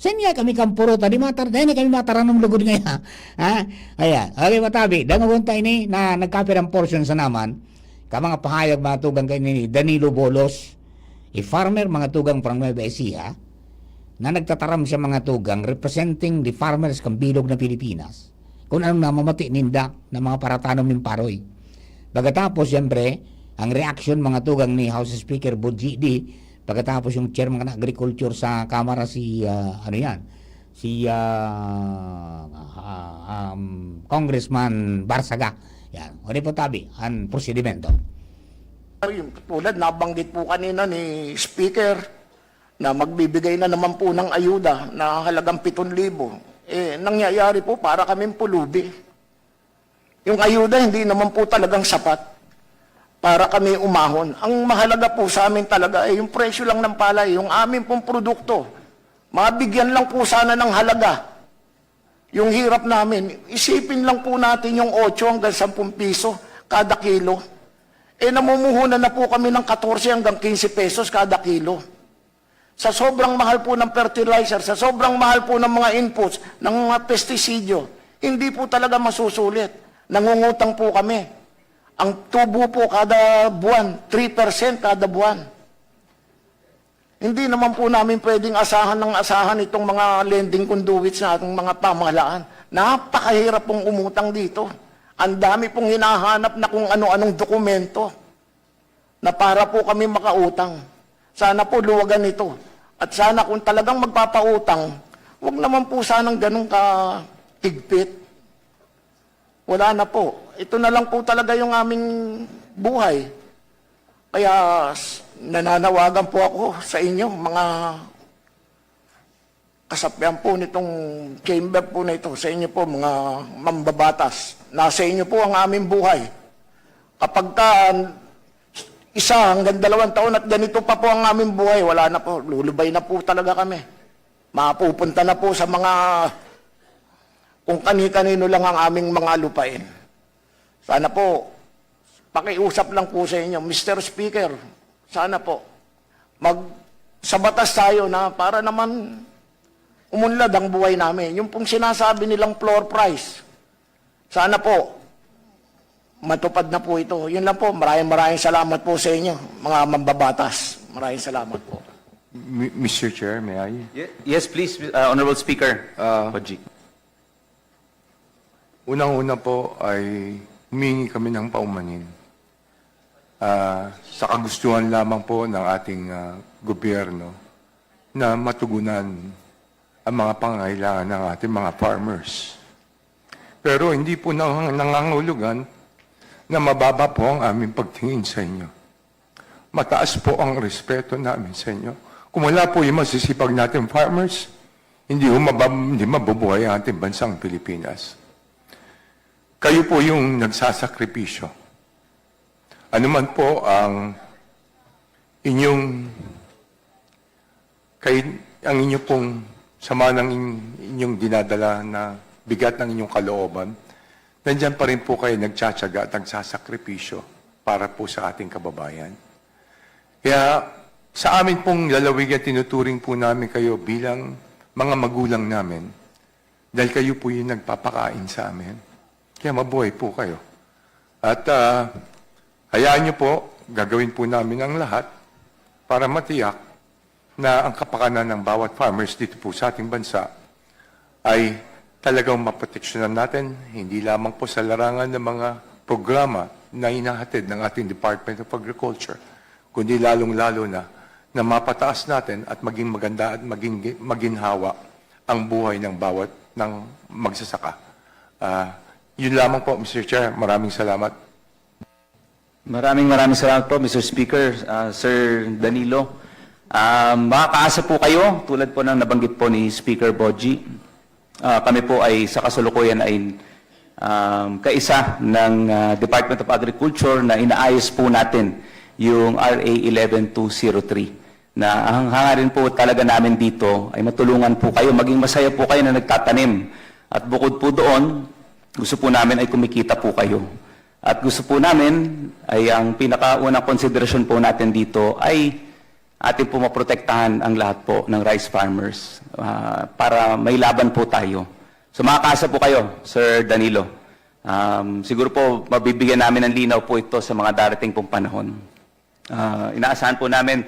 Saan nga kami kampurota? Di matar-, dahil na kami mataranom lugod ngaya. Ha? Ayan. Okay, matabi. Dangogon ta ini na nagkapirang portion sa naman. Ka mga pahayag, mga tugang kayo ni Danilo Bolos, a farmer, mga tugang from Nueva Ecija, na nagtataram siya, mga tugang, representing the farmers kang bilog na Pilipinas. Kung anong namamati ninda na mga paratanom ng paroy. Pagkatapos, siyempre, ang reaksyon, mga tugang ni House Speaker Boji D, pagkatapos yung chairman ng agriculture sa Kamara, si, ah, ano yan, si, ah, ah, um, Congressman Barsaga. Yan. O di po tabi, ang prosedimento. Tulad nabanggit po kanina ni Speaker na magbibigay na naman po ng ayuda na halagang pitong libo. Eh, nangyayari po para kaming pulubi. Yung ayuda hindi naman po talagang sapat para kami umahon. Ang mahalaga po sa amin talaga ay yung presyo lang ng palay, yung amin pong produkto. Mabigyan lang po sana ng halaga. Yung hirap namin, isipin lang po natin yung otso hanggang sampung piso kada kilo. Eh, namumuhunan na po kami ng katorse hanggang kinse pesos kada kilo. Sa sobrang mahal po ng fertilizer, sa sobrang mahal po ng mga inputs, ng mga pestisidyo, hindi po talaga masusulit. Nangungutang po kami. Ang tubo po kada buwan, three percent kada buwan. Hindi naman po namin pwedeng asahan ng asahan itong mga lending conduits na ating mga pamahalaan. Napakahirap pong umutang dito. Ang dami pong hinahanap na kung ano-anong dokumento na para po kami makautang. Sana po luwagan ito. At sana kung talagang magpapautang, wag naman po sanang ganun kahigpit. Wala na po. Ito na lang po talaga yung aming buhay. Kaya s- nananawagan po ako sa inyo, mga kasapian po nitong chamber po na ito, sa inyo po, mga mambabatas. Nasa inyo po ang aming buhay. Kapag ka isa hanggang dalawang taon at ganito pa po ang aming buhay, wala na po. Lulubay na po talaga kami. Mapupunta na po sa mga kung kani-kanino lang ang aming mga lupain. Sana po, pakiusap lang po sa inyo, Mister Speaker, sana po, mag, sa batas tayo na para naman umunlad ang buhay namin. Yung pong sinasabi nilang floor price, sana po, matupad na po ito. Yun lang po, maraming maraming salamat po sa inyo, mga mambabatas. Maraming salamat po. Mi- Mister Chair, may I? Ye- Yes, please, uh, Honorable Speaker. Ah. Pajik. Unang-una po ay humingi kami ng paumanin ah, sa kagustuhan lamang po ng ating ah, gobyerno na matugunan ang mga pangangailangan ng ating mga farmers. Pero hindi po nang-, nangangahulugan na mababa po ang aming pagtingin sa inyo. Mataas po ang respeto namin sa inyo. Kung wala po yung masisipag nating farmers, hindi ho mabab-, hindi mabubuhay ang ating bansang Pilipinas. Kayo po yung nagsasakripisyo. Ano man po ang inyong, kay, ang inyo pong sama ng in-, inyong dinadala na bigat ng inyong kalooban, nandiyan pa rin po kayo nagtsatsaga at nagsasakripisyo para po sa ating kababayan. Kaya sa amin pong lalawigan, tinuturing po namin kayo bilang mga magulang namin dahil kayo po yung nagpapakain sa amin. Kaya mabuhay po kayo. At, ah, hayaan niyo po, gagawin po namin ang lahat para matiyak na ang kapakanan ng bawat farmers dito po sa ating bansa ay talagang maproteksyonan natin, hindi lamang po sa larangan ng mga programa na hinahatid ng ating Department of Agriculture, kundi lalong-lalo na, na mapataas natin at maging maganda at maging gi-, maginhawa ang buhay ng bawat, ng magsasaka. Ah, yun lamang po, Mister Chair. Maraming salamat. Maraming, maraming salamat po, Mister Speaker, ah, Sir Danilo. Ah, makakaasa po kayo, tulad po ng nabanggit po ni Speaker Boji. Ah, kami po ay sa kasalukuyan ay, um, kaisa ng, ah, Department of Agriculture na inaayos po natin yung R A eleven two zero three. Na ang hangarin po talaga namin dito ay matulungan po kayo, maging masaya po kayo na nagtatanim. At bukod po doon, gusto po namin ay kumikita po kayo. At gusto po namin ay ang pinakaunang konsiderasyon po natin dito ay atin po maprotektahan ang lahat po ng rice farmers, ah, para may laban po tayo. So, makakaasa po kayo, Sir Danilo. Um, siguro po, mabibigyan namin ng linaw po ito sa mga darating pong panahon. Ah, inaasahan po namin,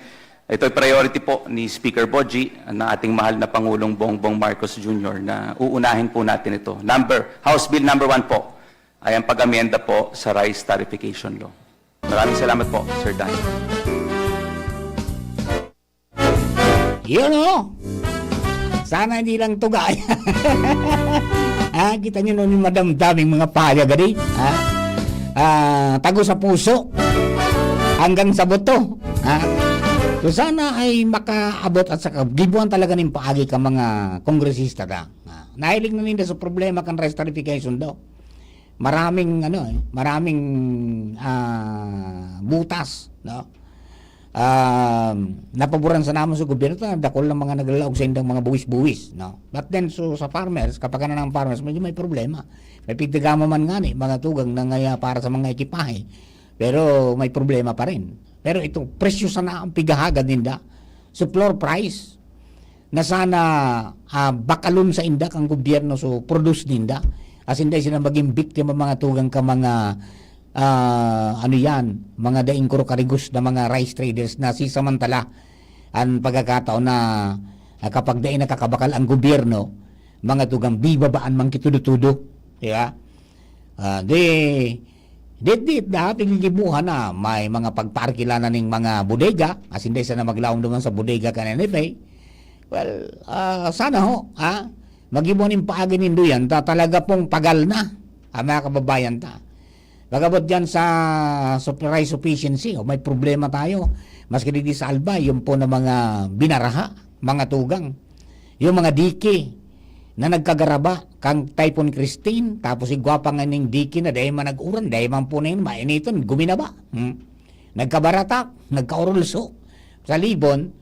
ito'y priority po ni Speaker Boji, ng ating mahal na Pangulong Bongbong Marcos Junior, na uunahin po natin ito. Number, House Bill number one po ay ang pag-amyenda po sa rice tariffication law. Maraming salamat po, Sir Dan. Yun, oh. Sana hindi lang tuga. Ah, kita nyo nun yung madamdaming mga payag, adi? Ha? Ah, tago sa puso. Hanggang sa buto. Ha? So, sana ay makaabot at saka gibuan talaga ning paagi ka mga kongresista ta. Ah, nahiling na ninda sa problema kan rice tariffication daw. Maraming, ano, eh, maraming, ah, butas, no? Um, napaboran sana man sa gobyerno ta, dakul na mga naglalaog sa indang mga buwis-buwis, no? But then, so, sa farmers, kapag ano ng farmers, medyo may problema. May pigdagama man ngani, mga tugang na ngaya para sa mga ekipahe. Pero may problema pa rin. Pero ito, presyo sana ang pighahagad ninda. So, floor price na sana, ah, bakalon sa inda kan gobyerno, so, produce ninda. Asin dai sila magin biktima, mga tugang, ka mga, ah, ano yan, mga daing kuro-karigos na mga rice traders na sisamantala an pagkakataon na, ah, kapag dai nakakabakal ang gobyerno, mga tugang, bibabaan man ki tudo-tudo, di ba? Ah, di, dit-dit na, piggigibuhan na, may mga pagpaarkila na ning mga bodega, asin dai sana maglaom duman sa bodega kan N F A. Well, ah, sana ho, ha? Maggibo nin paagi nindo yan, ta talaga pong pagal na ang mga kababayan ta. Pag-abot dyan sa supply sufficiency, o may problema tayo. Maski digdi sa Albay, yun po na mga binaraha, mga tugang. Yung mga dike na nagkagaraba kang Typhoon Christine, tapos igwa pa nga ning dike na dahil man nag-uran, dahil man po na yun, mainiton, guminaba. Hmm? Nagkabaratak, nagkaurulso sa Libon.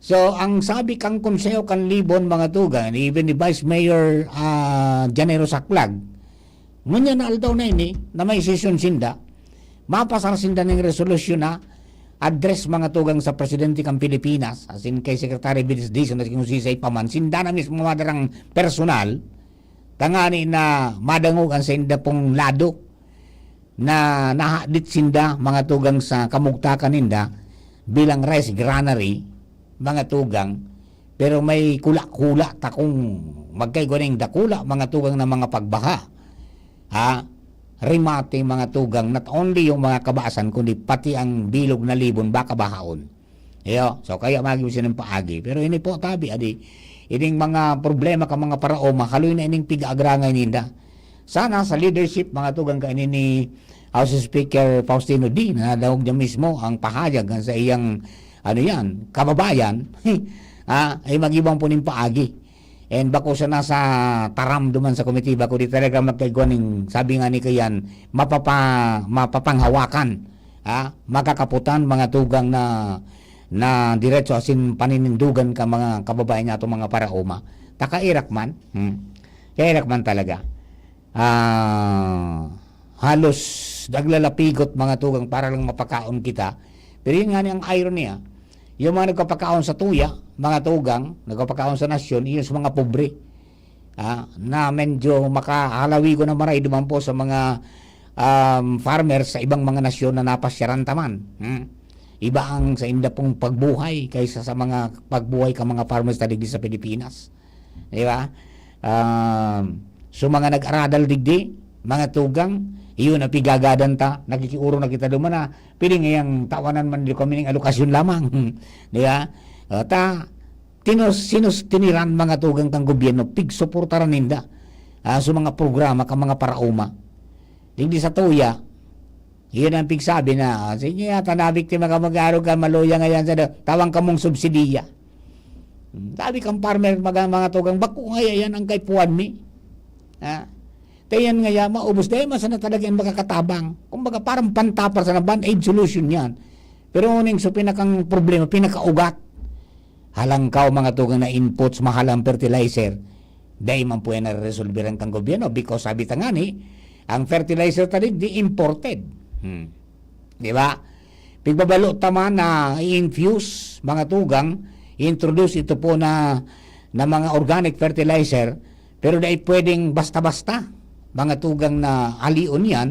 So, ang sabi kang Konseho kan Libon, mga tugang, even the Vice Mayor, ah, Janero Saklag, ngunyan na aldaw na ini, na may sesyon sinda, mapasar sinda ning resolusyon na address, mga tugang, sa presidente kan Pilipinas, asin kay Secretary Vince Dizon, at kung sisay pa man, sinda na mismo madarang personal, tangani na madangog ang sainda pong lado na nahadit sinda, mga tugang, sa kamugtakan ninda bilang rice granary, mga tugang, pero may kula-kula ta kung magkaigwa ning dakula, mga tugang, na mga pagbaha. Ha? Remate, mga tugang, not only yung mga kabasan, kundi pati ang bilog na Libon, baka bahaon. Iyo, so kaya magi mo sining paagi. Pero ini po, tabi, adi, ining mga problema kan mga paraoma, haloy na ining pig-aagrangay ninda. Sana sa leadership, mga tugang, kaini ni House Speaker Faustino D, na nadangog niya mismo ang pahayag kan sa iyang, ano yan, kababayan, ah, ay mag-ibang po ning paagi. And bako sana sa taram duman sa komitiba, kundi talaga magkaigwa ning, sabi nga ni Kayan, mapapa-, mapapanghawakan, ah, makakaputan, mga tugang, na, na diretso asin paninindugan kan mga kababayan nato, mga paraoma. Ta kairak man, hmm, kairak man talaga. Ah, halos naglalapigot, mga tugang, para lang mapakaon kita. Pero yun nga ni ang irony, ah. Yung mga nagpapakaon sa tuya, mga tugang, nagpapakaon sa nasyon, yung sa mga pobre. Ah, na medyo makahalawi ko na maray duman po sa mga, um, farmers sa ibang mga nasyon na napasyaran ta man. Hmm. Iba ang sa inda pong pagbuhay kaysa sa mga pagbuhay kan mga farmers ta digdi sa Pilipinas. Di ba? Um, so, mga nag-aradal digdi, mga tugang, iyon ang pigagadan ta, nakikiurong na kita duman na, pwede ngayang tawanan man di kami ning alokasyon lamang. Di ba? O, ta, tinus-, sinustiniran, mga tugang, kang gobyerno, pigsuportaran ninda, ah, sa mga programa kan mga paraoma. Digdi sa tuya, iyon ang pigsabi na, "Ah, sige, ah, ta nabiktima ka, mag-aarog ka, maluya ngayan sa da-, tawang kamong subsidiya." Hmm, sabi kang farmer, mga, mga tugang, "Bako ngaya yan ang kaipuhan mi." Ah, ta yan ngaya, maubos. Dahil man sana talaga yung makakatabang. Kumbaga, parang pantapar sana, band-aid solution yan. Pero uning so pinakang problema, pinakaugat. Halangkaw, mga tugang, na inputs, mahal ang fertilizer. Dai man po yan nareresolbiran kang gobyerno because sabi ta ngani, ang fertilizer ta digdi imported. Hmm. Di ba? Pigbabalo ta man na i-infuse, mga tugang, i-introduce ito po na, na mga organic fertilizer, pero dai pwedeng basta-basta, mga tugang, na halion yan,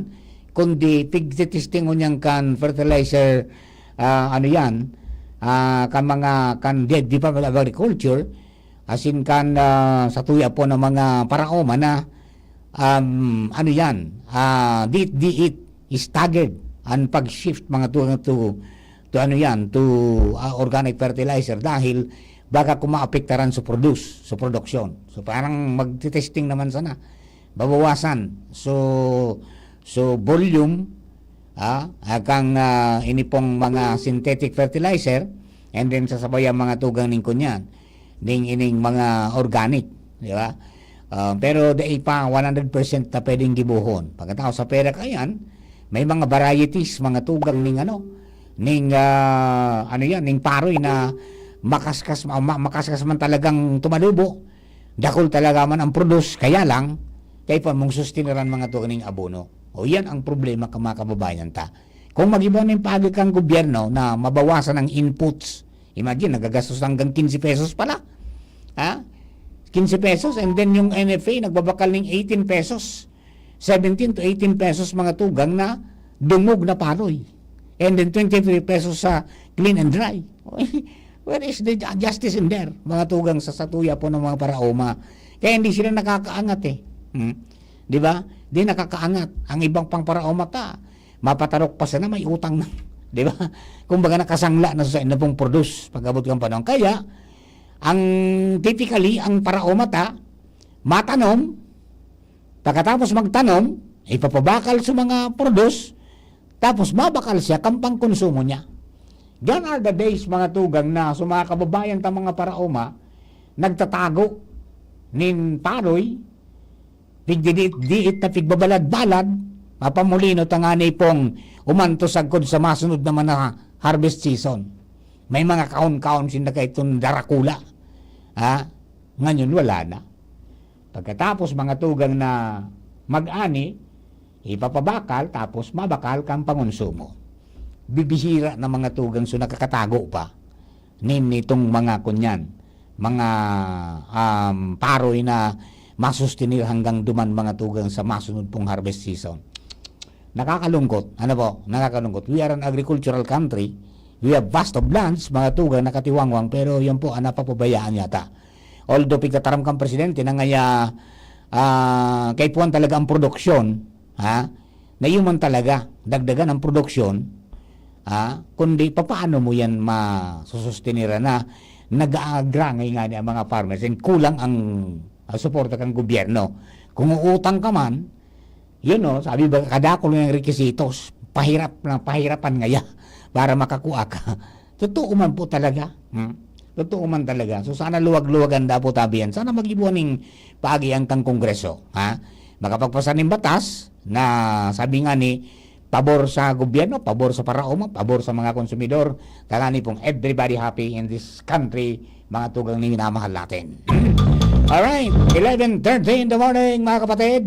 kundi pigtitestingon yan kan fertilizer, ah, ano yan, ah, kan mga, kan Department of Agriculture, asin kan, ah, sa tuya po ng mga paraoma na, um, ano yan, ah, diit-diit, staggered an pag-shift, mga tugang, to, to ano yan, to, ah, organic fertilizer dahil baka kung maapektaran sa produce, sa produksyon. So, parang magte-testing naman sana, babawasan. So, so volume, ah, ah, kang, ah, ini pong mga synthetic fertilizer, and then sasabayan, mga tugang, ning kunyan, ning ining mga organic, di ba? Ah, pero dai pa one hundred percent na pwedeng gibohon. Pagkatapos sa pera kayan, may mga varieties, mga tugang, ning ano, ning, ah, ano yan, ning paroy na makaskas, ma-, ma-, makaskas man talagang tumalubo, dakul talaga man ang produce, kaya lang, kaipuhan mong sustiniran, mga tugang, ning abono. O, yan ang problema kan mga kababayan ta. Kung mag-iba na yung paagi kang gobyerno na mabawasan ang inputs, imagine, nagagastos hanggang quince pesos pala. Ha? Quince pesos, and then yung N F A nagbabakal ning eighteen pesos. Seventeen to eighteen pesos, mga tugang, na dungog na paroy. And then twenty-three pesos sa clean and dry. Where is the ju-, justice in there, mga tugang, sa satuya po ng mga paraoma? Kaya hindi sila nakakaangat eh. Hmm? Di ba? Di nakakaangat. Ang ibang pang paraoma ta, mapatarok pa sana, may utang na. Di ba? Kumbaga, nakasangla na sa inyo pong produce pag-abot ng panahon. Kaya, ang typically, ang paraoma ta, matanom, pagkatapos magtanom, ipapabakal sa mga produce, tapos mabakal siya kan pangkonsumo niya. Gone are the days, mga tugang, na sa mga kababayan ta mga paraoma, nagtatago nin paroy, pigdidiit-diit na pigbabalad-balad, mapamulino tangani pong umantos sagkod sa masunod naman na harvest season. May mga kaon-kaon sinda kaiton darakula. Ha? Nganyon, wala na. Pagkatapos, mga tugang, na mag-ani, ipapabakal, tapos mabakal kan pangonsumo. Bibihira na, mga tugang, so nakakatago pa nin itong mga kunyan, mga, um, paroy na masustenir hanggang duman, mga tugang, sa masunod pong harvest season. Nakakalungkot. Ano po? Nakakalungkot. We are an agricultural country. We have vast of lands, mga tugang, nakatiwangwang, pero yun po, ang napapabayaan yata. Although pigtataram kang presidente na ngaya, ah, kaipuhan talaga ang produksyon, ha? Na yun man talaga, dagdagan ang produksyon, Ha? Kundi papaano mo yan masusustiniran na nag-aagrangay nga ni ang mga farmers and kulang ang, ang suporta kan gobyerno. Kung uutang ka man, yun, no, sabi ba, kadakol ng requisitos, pahirap na, pahirapan ngaya para makakua ka. Totoo man po talaga. Hmm? Totoo man talaga. So sana luwag-luwagan da po tabi yan. Sana mag-ibuan ning paagi ang kang Kongreso. Ha? Makapagpasa ning batas na sabi nga ni pabor sa gobyerno, pabor sa paraoma, pabor sa mga konsumidor. Tangani pong everybody happy in this country, mga tugang na minamahal natin. Alright, eleven thirty in the morning, mga kapatid.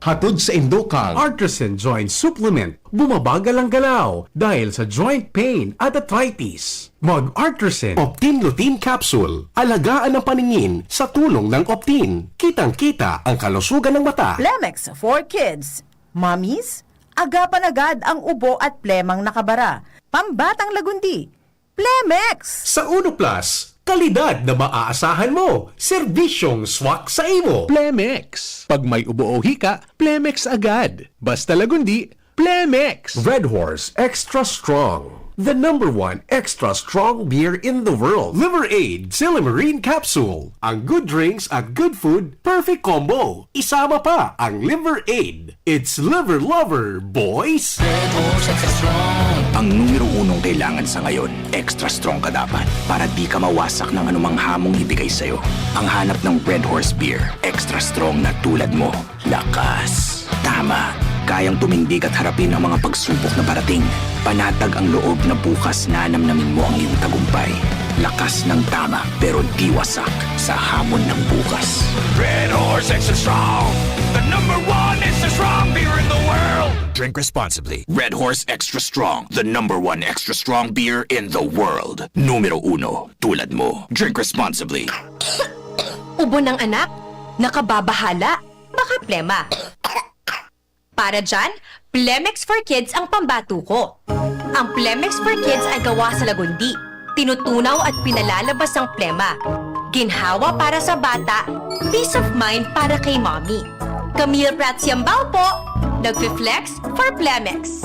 Hatod sa Indokang Artisan Joint Supplement, bumabagal ang galaw dahil sa joint pain at arthritis. Mag Artisan Optin Lutein Capsule. Alagaan ang paningin sa tulong ng Optin. Kitang-kita ang kalusugan ng mata. Plemex for Kids. Mommies, agapan agad ang ubo at plemang nakabara. Pambatang lagundi. Plemex! Sa Uno Plus, kalidad na maaasahan mo, serbisyong swak sa imo. Plemex. Pag may ubo o hika, Plemex agad. Basta lagundi, Plemex. Red Horse Extra Strong. The number one extra strong beer in the world. Liver Aid Silymarin Capsule. Ang good drinks at good food, perfect combo. Isama pa ang Liver Aid. It's Liver Lover, boys! Ang numero unong kailangan sa ngayon, extra strong ka dapat para di ka mawasak ng anumang hamong ibigay sa'yo. Ang hanap ng Red Horse Beer, extra strong na tulad mo. Lakas. Tama. Kayang tumindig at harapin ang mga pagsubok na parating. Panatag ang loob na bukas nanamnamin mo ang iyong tagumpay. Lakas ng Tama, pero di wasak sa hamon ng bukas. Red Horse Extra Strong, the number one extra strong beer in the world. Drink responsibly. Red Horse Extra Strong, the number one extra strong beer in the world. Numero uno, tulad mo. Drink responsibly. Ubo ng anak? Nakababahala? Baka plema. Para dyan, Plemex for Kids ang pambato ko. Ang Plemex for Kids ay gawa sa lagundi. Tinutunaw at pinalalabas ang plema. Ginhawa para sa bata, peace of mind para kay mommy. Camille Prats Yambao po, nagfi-flex for Plemex.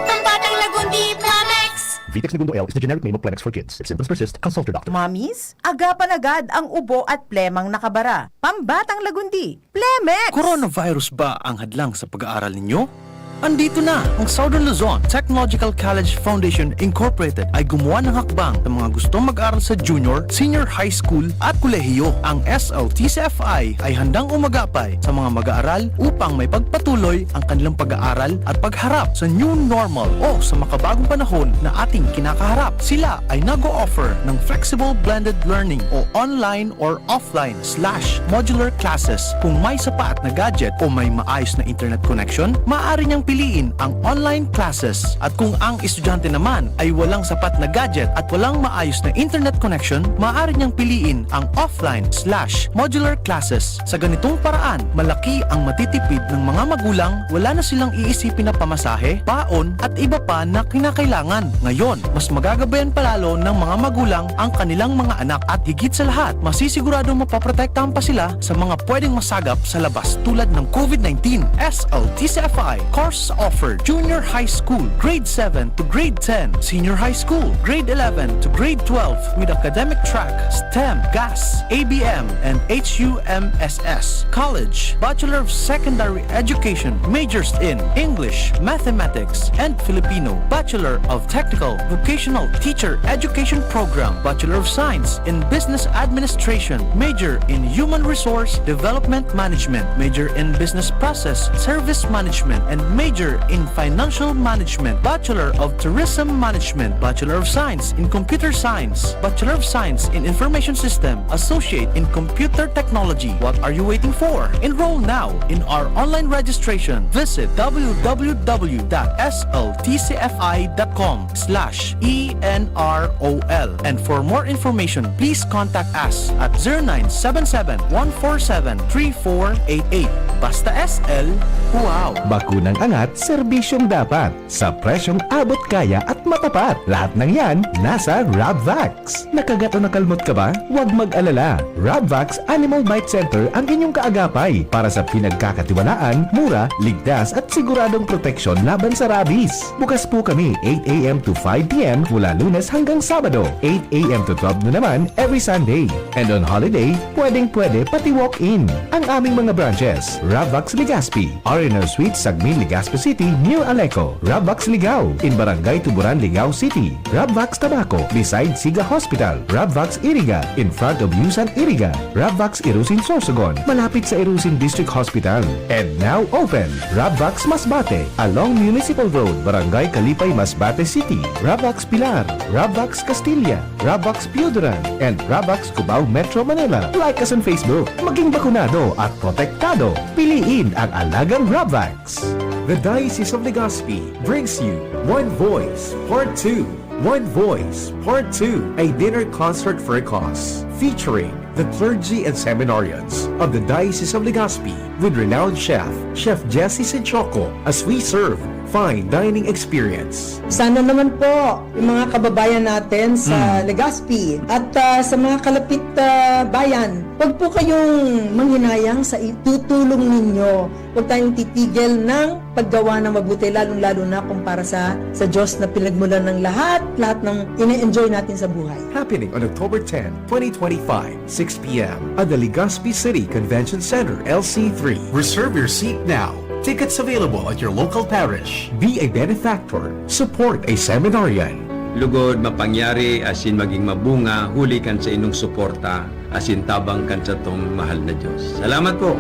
Pambatang lagundi, Plemex! Vitex Negundo L is the generic name of Plemex for kids. If symptoms persist, consult your doctor. Mommies, agapan agad ang ubo at plemang nakabara. Pambatang lagundi, Plemex! Coronavirus ba ang hadlang sa pag-aaral ninyo? Andito na! Ang Southern Luzon Technological College Foundation Incorporated ay gumawa ng hakbang sa mga gustong mag-aral sa junior, senior high school at kolehiyo. Ang S L T C F I ay handang umagapay sa mga mag-aaral upang maipagpatuloy ang kanilang pag-aaral at pagharap sa new normal o sa makabagong panahon na ating kinakaharap. Sila ay nag-o-offer ng flexible blended learning o online or offline slash modular classes. Kung may sapat na gadget o may maayos na internet connection, maaari niyang piliin ang online classes. At kung ang estudyante naman ay walang sapat na gadget at walang maayos na internet connection, maaari niyang piliin ang offline slash modular classes. Sa ganitong paraan, malaki ang matitipid ng mga magulang, wala na silang iisipin na pamasahe, baon at iba pa na kinakailangan. Ngayon, mas magagabayan pa lalo ng mga magulang ang kanilang mga anak at higit sa lahat, masisiguradong mapoprotektahan pa sila sa mga pwedeng masagap sa labas tulad ng COVID nineteen. S L T C F I course offered: Junior High School, Grade seven to Grade ten, Senior High School, Grade eleven to Grade twelve with academic track STEM, GAS, A B M, and H U M S S. College, Bachelor of Secondary Education, majors in English, Mathematics, and Filipino, Bachelor of Technical Vocational Teacher Education Program, Bachelor of Science in Business Administration, major in Human Resource Development Management, major in Business Process Service Management, and major in Financial Management, Bachelor of Tourism Management, Bachelor of Science in Computer Science, Bachelor of Science in Information System, Associate in Computer Technology. What are you waiting for? Enroll now in our online registration. Visit w w w dot s l t c f i dot com slash e n r o l. And for more information, please contact us at zero nine seven seven, one four seven, three four eight eight. Basta S L, wow! Bakunang ang At serbisyong dapat, sa presyong abot kaya at matapat. Lahat ng yan, nasa Rabvax. Nakagat o nakalmot ka ba? Huwag mag-alala. Rabvax Animal Bite Center ang inyong kaagapay para sa pinagkakatiwalaan, mura, ligtas at siguradong proteksyon laban sa rabies. Bukas po kami eight a m to five p m mula Lunes hanggang Sabado, eight a m to twelve noon naman every Sunday. And on holiday, pwedeng-pwede pati walk-in. Ang aming mga branches, Rabvax Legazpi, R and R Suite, Sagmin, Legazpi City, near Aleco. Rabvax Ligao, in Barangay Tuburan, Ligao City. Rabvax Tabaco, beside Siga Hospital. Rabvax Iriga, in front of Yusan Iriga. Rabvax Irusin Sorsogon, malapit sa Irusin District Hospital. And now open, Rabvax Masbate, along Municipal Road, Barangay Kalipay, Masbate City. Rabvax Pilar, Rabvax Castilla, Rabvax Pioduran, and Rabvax Cubao, Metro Manila. Like us on Facebook. Maging bakunado at protektado. Piliin ang alagang Rabvax. The Diocese of Legazpi brings you One Voice Part two. One Voice Part two, a dinner concert for a cause, featuring the clergy and seminarians of the Diocese of Legazpi with renowned chef, Chef Jesse Sinchoco, as we serve fine dining experience. Sana naman po, yung mga kababayan natin sa Hmm. Legazpi at, ah, sa mga kalapit, ah, bayan, wag po kayong manghinayang sa itutulong ninyo. Huwag tayong titigil ng paggawa ng mabuti, lalong-lalo na kung para sa, sa Diyos na pinagmulan ng lahat, lahat ng ine-enjoy natin sa buhay. Happening on October ten, twenty twenty-five, six p m at the Legazpi City Convention Center, L C three. Reserve your seat now. Tickets available at your local parish. Be a benefactor. Support a seminarian. Lugod, mapangyari asin maging mabunga huli kan sa inong suporta asin tabang kan satong mahal na Diyos. Salamat po!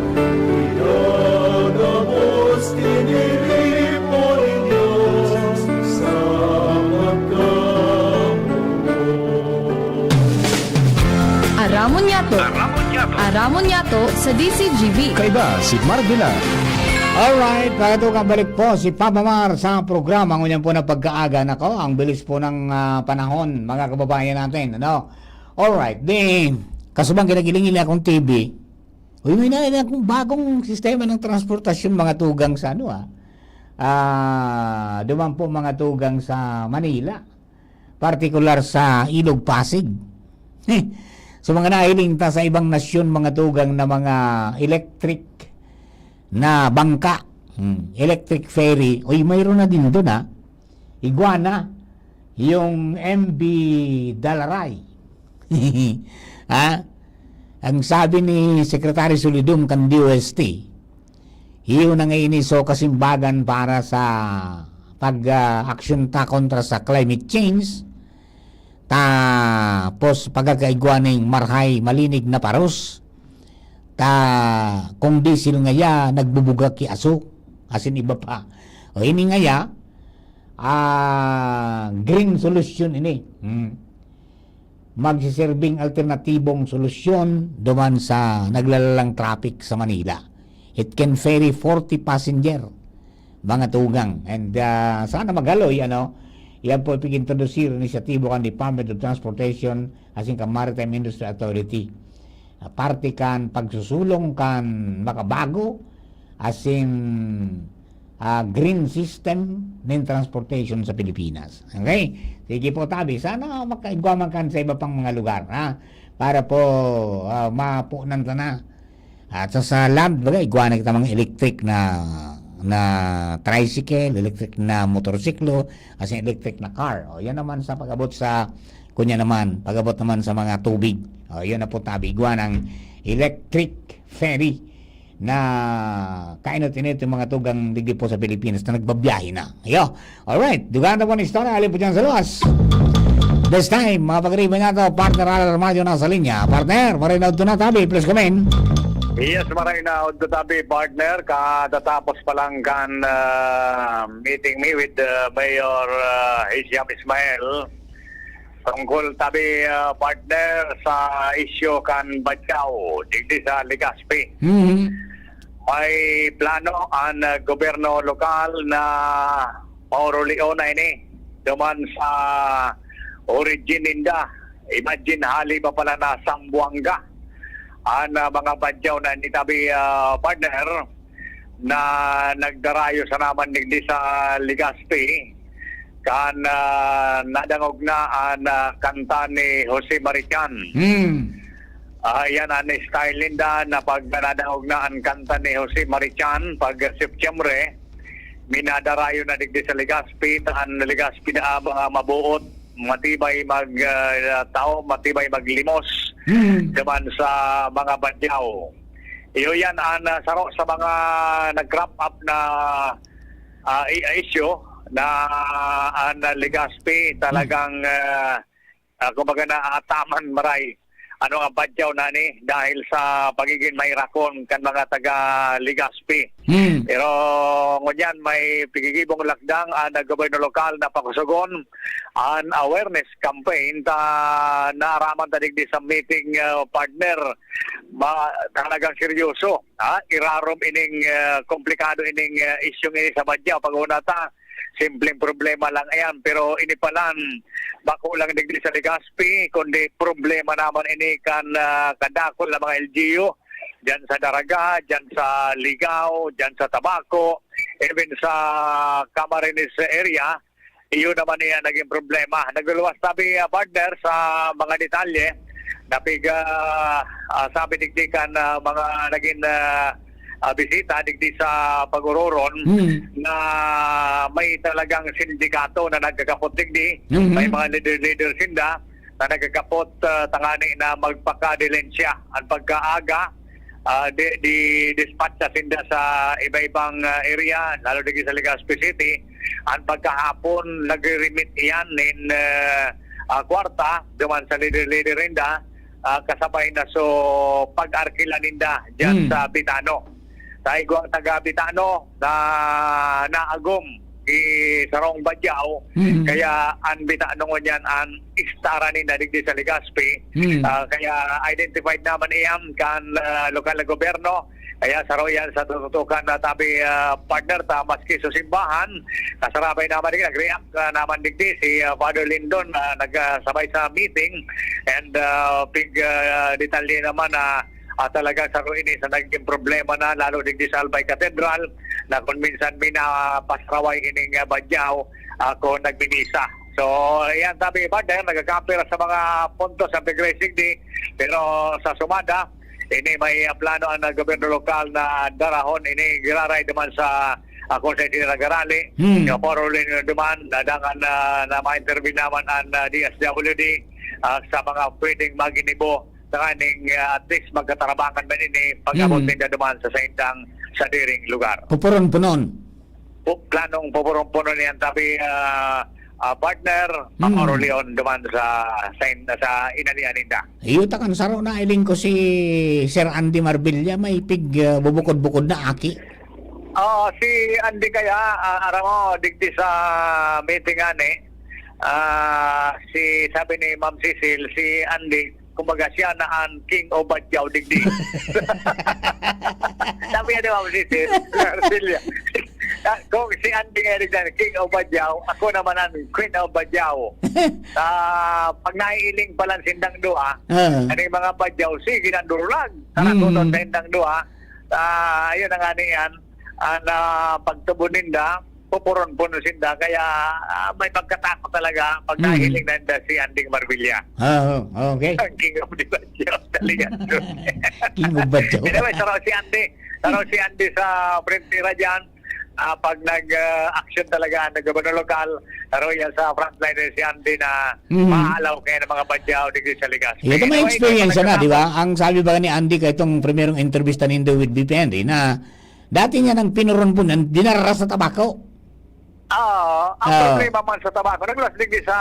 Igagabos tiniripo nin Diyos sa pagkabuhay. Aramon niyato. Aramon niyato. Aramon niyato sa D C G B. Kaiba si Mark Villar. Alright, pakatugang balik po si Papa Mar sa programa ngunyan po na pagkaaga. Nako, ang bilis po ng, ah, panahon, mga kababayan natin, ano? Alright, di, kasubang kinagiling-giling akong T V. Uy, may nakita akong bagong sistema ng transportasyon, mga tugang sa ano, ah. Ah, duman po, mga tugang sa Manila. Partikular sa Ilog Pasig. So, mga nahiling ta sa ibang nasyon, mga tugang na mga electric na bangka. Hmm, electric ferry. Uy, mayroon na din doon, ah. Iguana, yung M V Dalaray. Ha? Ang sabi ni Secretary Solidum kan D O S T, iyo na nga ini so kasimbagan para sa pag, ah, aksyon ta kontra sa climate change. Tapos pagkakaigwa ning marhay malinig na paros, ta kung diesel ngaya, nagbubuga ki aso, asin iba pa. O ini ngaya, ah, green solution ini. Hmm. Magsiserbing alternatibong solusyon duman sa naglalalang traffic sa Manila. It can ferry forty passenger, mga tugang. And, ah, sana magaloy, ano, yan po ipag-introdusir, inisyatibo kan Department of Transportation asin kan Maritime Industry Authority. Ah, parte kan pagsusulong kan makabago asin, ah, green system nin transportation sa Pilipinas. Okay? Sige po, tabi. Sana makaigwa man kan sa iba pang mga lugar, ha? Para po, ah, mapunan ta na. At sa, sa land, baga, igwa na kita mga electric na, na tricycle, electric na motorsiklo, as in electric na car. O, yan naman sa pag-abot sa, kunya naman, pag-abot naman sa mga tubig. O, yun na po, tabi, igwa ng electric ferry na kainot-inot yung mga tugang digdi po sa Pilipinas na nagbabiyahe na. Ayo. Alright, dugaan na po ang istorya. Alin po dyan sa luwas? This time, mga pag-riba niya to, partner Alan Armadio nasa linya. Partner, maray na udto na tabi, please come in. Yes, maray na udto tabi, partner. Katatapos pa lang kan, ah, meeting me with, ah, Mayor, ah, Hisham Ismail. Tungkol tabi, ah, partner, sa isyu kan Bajau, digdi sa Legazpi. Mhm. May plano an, ah, gobyerno lokal na paurolion na ini duman sa origin ninda. Imagine, hali pa pala na Zamboanga an, ah, mga Bajau na ini tabi, ah, partner. na nagdarayo sana man digdi sa Legazpi, kan, ah, nadangog na an, ah, kanta ni Jose Marichan. Hmm. Ah, yan an style ninda na pag nadangog na an kanta ni Jose Marichan, pag Setyembre, minadarayo na digdi sa Legazpi, ta an Legazpi na mga mabuot, matibay mag, ah, tao, matibay maglimos Hmm. duman sa mga badyaw. Iyo yan an, ah, saro sa mga nag-crop up na, ah, i-, issue na an, ah, Legazpi talagang, ah, ah, kumbaga naataman maray ano nga badyaw na ni dahil sa pagiging mairakon kan mga taga Legazpi. Hmm. Pero ngunyan may pigigibong lakdang an, ah, gobyerno lokal na pakusugon an awareness campaign ta naaraman ta digdi sa meeting, ah, partner. Ma-, talagang seryoso, ha? Irarom ining, ah, komplikado ining, ah, isyung ini sa badyaw. Pag-una ta, simpleng problema lang iyan, pero ini palan, bako lang digdi sa Legazpi, kundi problema naman ini kan, ah, kadakul na mga L G U, diyan sa Daraga, diyan sa Ligao, diyan sa Tabaco, even sa Camarines area, iyo naman iya naging problema. Nagluluwas tabi, ah, partner, sa mga detalye na pig-, ah, ah, sabi digdi kan, ah, mga naging, ah, ah, bisita digdi sa Pagororon Hmm. na may talagang sindikato na nagkakapot digdi. Mhm. May mga leader-leader sinda na nagkakapot, ah, tangani na magpakadilensya. Ang pagkaaga, ah, di, di dispatcha sinda sa iba-ibang, ah, area, lalo digdi sa Legazpi City. Ang pagkahapon, nagre-remit iyan nin, ah, ah, kwarta, duman sa leader-leader ninda, ah, kasabay na so pag-arkila ninda diyan Hmm. sa Bitano. Sa igwang taga Bitano na naagom ki sarong badyaw, Hmm. kaya an Bitano ngunyan an istara ninda digdi sa Legazpi. Hmm. Ah, kaya identified naman iyan kan, ah, lokal na gobyerno. Kaya saro yan sa tututukan na tabi, ah, partner ta, maski sa simbahan, kasarabay naman digdi, nag-react, ah, naman digdi si, ah, Father Lindon, ah, nagsabay sa meeting and, ah, pig, ah, detalye naman na, ah, talagang saro ini sa naging problema na, lalo digdi sa Albay Cathedral, na kung minsan minapasraway ining, ah, badyaw, ah, kung nagmimisa. So, yan, sabi, partner, nagkakapira sa mga puntos ang pig-raising di, pero sa sumada, ini may, ah, plano ang, ah, gobyerno lokal na darahon ini giraray duman sa, ah, kung sa itinagarali. Hmm. Yung Poro Lino duman, nadangan na, na ma-intervene naman ang, ah, D S W D, ah, sa mga pwedeng maginibo. Tanganing, ah, at least magkatarabangan man ini pag-abot Hmm. ninda duman sa saindang sadiring lugar. Pupuron-punon. Pu-, planong pupuron-punon niyan, sabi, ah, ah, partner, Hmm. Poro Leon duman sa, sa, sa inalian ninda. Iyo ta kan saro na iling ko si Sir Andy Marbella, may pig, ah, bubukod-bukod na aki. Oo, si Andy kaya, ah, aram mo, digdi sa meeting ani, ah, si, sabi ni Ma'am Cecil, si Andy, kumbaga siya na ang king of badyaw digdi. Sabi niya ni Ma'am Cecil, Arcelia, ah, kung si Andy nga digdi, king of badyaw, ako naman ang queen of badyaw. Ah, pag naiiling pa lang sindang dua, Ah. ano yung mga badyaw, sige, nandurlag. Sa Hmm. natutunan sa indang duha, ah, ayun na nga niyan, ang, ah, pagtubo ninda, pupuron-puno sinda, kaya, ah, may pagkatakot talaga pag Hmm. nahiling na ninda si Anding Marvilla. Ah, oo. Okay. Ang king of the badyaw, talaga. King of badyaw. Anyway, saro si Andy. Saro si Andy sa Frontera dyan. Ah, pag nag, ah, action talaga ang gobyerno lokal, saro yan sa frontliner si Andy na Hmm. maalaw kaya ng mga badyaw digdi sa Legazpi. Ito may Anyway, experience na, nagkakataon. Di ba? Ang sabi ba ni Andy kay itong primerong intervista nindo with B P N D na dati niya nang pinuron po, nan-, dinara sa Tabaco. Oo, ang Ah. problema man sa Tabaco, nagluwas digdi sa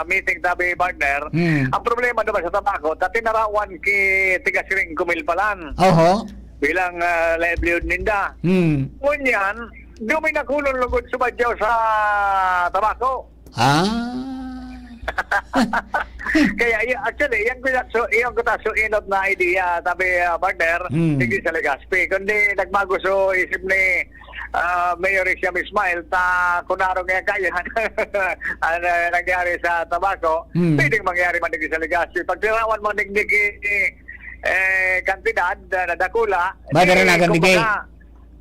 meeting, tabi partner. Hmm. Ang problema naman sa Tabaco, dati narawan ki tiga Siring Kumil palan. Oho. Bilang, ah, livelihood ninda. Hmm. Ngunyan, duminakulon lugod sa badyaw sa Tabaco. Ah. Kaya, y-, actually, yan ko na, so, yan ko ta, so, inot na idea, tabi, ah, partner, Hmm. digdi sa Legazpi. Kundi nagmaguso isip ni, ah, Mayor Hisham Ismail, ta, kunaro nga kaya, ang, ah, nangyari sa Tabaco, Hmm. pwedeng mangyari man digdi sa Legazpi. Pag tirawan mo, nig-, nig-, eh, eh, kantidad, ah, na dakula, Madara eh, na kami, kumbaga,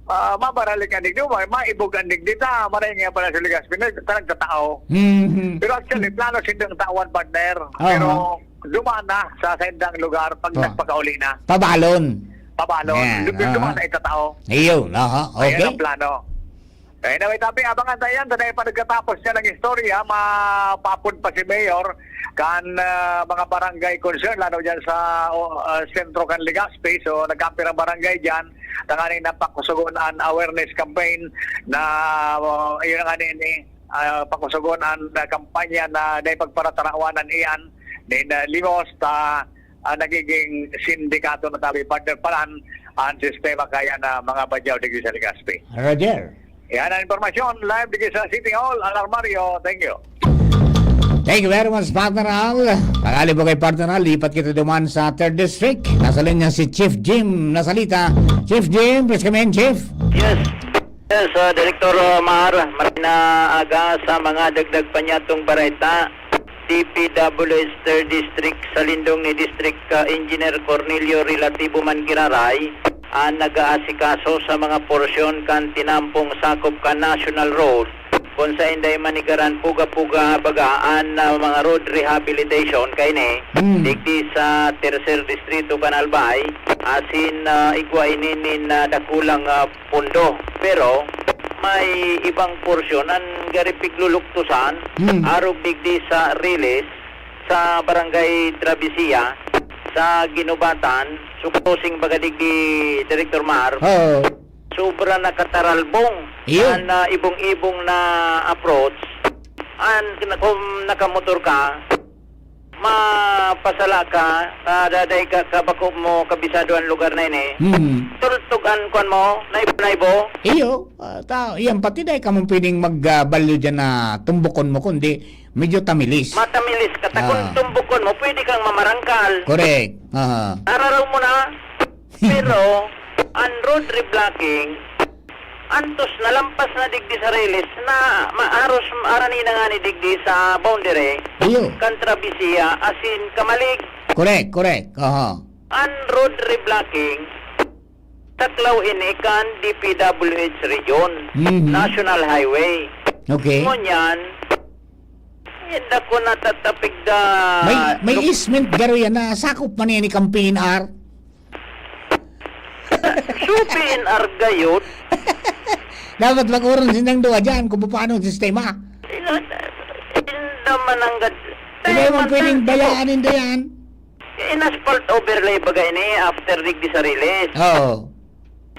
Ah, mabaralikan digdi, ma-, maibog an digdi ta, maray nga pala sa Legazpi, nag-, nagtatao. Mhm. Pero actually, plano sindang tawan, partner. Aha. Pero duman na sa saindang lugar pag Oh. nagpakauli na. Pabalon. Pabalon. Yan, Duman aha. na itatao. Iyo, aha, Ayan okay. ang plano. Anyway, tapi, abangan tayo yan. Dahil pa nagkatapos niya ng istorya, mapapod pa si Mayor kan, ah, mga barangay concern, lalo dyan sa, o, ah, sentro kan Legazpi. So, nagkampirang barangay dyan. Tanganing napakusugon an awareness campaign na, oh, yun nga ni, ni, ah, pakusugon an, ah, kampanya na dahil pagparatarawanan iyan ni na Limos ta, ah, nagiging sindikato na tabi partner palan ang sistema kaya na mga badyaw digdi sa Legazpi. Roger. Yan ang impormasyon live digdi sa City Hall, Alarmario. Thank you. Thank you very much, partner Al. Tangali po kay partner Al, lipat kita duman sa third district. Nasa linya si Chief Jim Nasalita. Chief Jim, please come in, Chief. Yes. Yes, uh, Director, uh, Mar, maray na aga sa mga dagdag panyatong bareta. D P W H third District sa lindong ni District, uh, Engineer Cornelio Relativo Mangiraray, ang nag-aasikaso sa mga porsyon kan tinampong sakop kan National Road, kung sa inday manigaran puga-puga baga an, ah, mga road rehabilitation kaini, Hmm. digdi sa Tercer Distrito kan Albay, asin, ah, igwa ini nin, ah, dakulang, ah, pondo. Pero may ibang porsyon an gari pigluluktusan, Hmm. arog digdi sa Riles, sa Barangay Travesía, sa Ginubatan, so crossing baga digdi, Director Mar. Oo. Sobra nakataralbong Iyo. an, ah, ibong-ibong na approach. An, kung nakamotor ka, mapasala ka, ah, daday ka, ka bako mo kabisado an lugar na ini. Hmm. Tultog an kwan mo, naibo-naibo. Iyo, ah, ta-, yan pati dai ka mong pwedeng mag, ah, balyo dyan na tumbukon mo, kundi medyo tamilis. Matamilis ka, ta kung Ah. tumbukon mo, pwede kang mamarangkal. Correct. Aha. Nararaw mo na. Pero, ang road reblocking, antos nalampas na digdi sa Riles, na maaros, arani na nga ni digdi sa boundary, Iyo. kan Travesía, asin Camalig. Correct, correct. Aha. Ang road reblocking, taklaw ini kan D P W H region, Mhm. National Highway. Okay. Ngunyan, hindi ko natatapig da May, may luk- easement garo yan na sakop man yan ni kan P N R. So, P N R gayod. Dapat mag-oron silang duwa dyan kung paano ang sistema. Ina-, inda man ang gad-, Hindi mo man pwedeng ta-, bayaan, hindi yan. In-asphalt overlay baga ini after digdi sa Riles. Oo.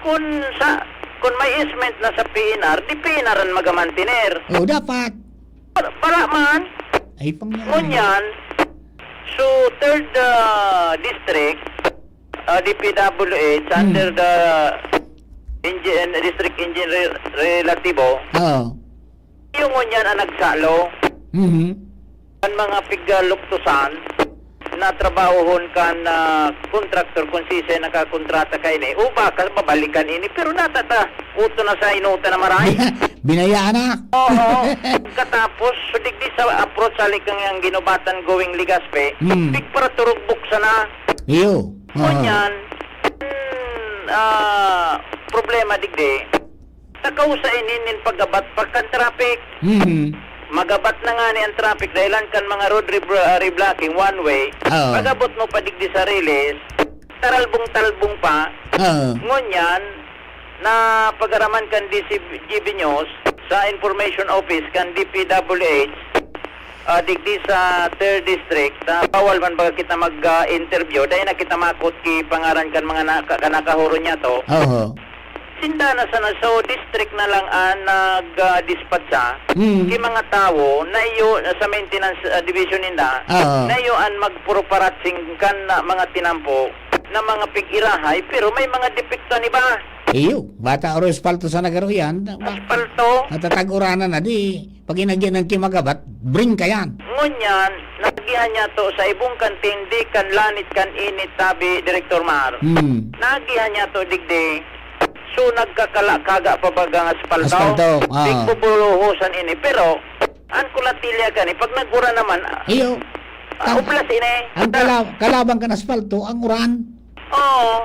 Kun sa, kun may easement na sa P N R, di P N R ang magamantener. Oo, dapat. Para, para man. Ay, pang yan. Ngunyan, so third, ah, district, ah, D P W H, Hmm. under the engi-, District Engineer Relativo, Oo. Iyo ngunyan ang nagsalo. Mhm. An mga pigaluktusan na trabahohon kan, ah, kontraktor kun siisay nakakontrata kaini, o baka babalikan ini, pero natata, uto na sa inuta na maray. Binayaan na. Oo. Katapos, so digdi sa approach sa Likang yang Ginubatan going Legazpi, Hmm. pigparaturugbok sana. Iyo. Oo. Ngunyan, hmm, ah, problema digdi, takaw sa ini nin paggabat pa kan traffic. Mhm. Magabat na ngani ang traffic dahilan kan mga road rebr-, ah, reblocking, one way. Oo. Pag-abot mo pa digdi sa Riles, taralbong-talbong pa. Oo. Ngunyan, napag-araman kan D C G B News sa Information Office kan D P W H, ah, digdi sa third District, ah, bawal man baga kita mag, ah, interview, dai na kita makot ki pangaran kan mga naka-, kan nakahuro niya to. Oho. Sinda na sana, so district na lang ang nag, ah, dispatcha Mm. ki mga tawo na iyo, sa maintenance, ah, division ninda, Oo. na iyo ang magpuruparat sing kan, ah, mga tinampo na mga pig-irahay, pero may mga depekto ni ba? Iyo, bata oro espalto sa nagaro yan. Ba-, Espalto? Natatag-uranan na di. Pag inagyan ng kimagabat, bring ka yan. Ngunyan, nagihan niya to sa ibong kan tindi, kan lanit, kan init, tabi, Direktor Mar. Hmm. Nagihan niya to, digdi. So, nagkakalakaga pa baga ang aspalto. Aspalto, ah. Pigbuburuhosan ini. Pero, ang kulatilya kani, pag nag-uran naman, ah, Iyo. ah, Ang, uplas ini. ang kala-, kalaban kan aspalto, ang uran. Oo.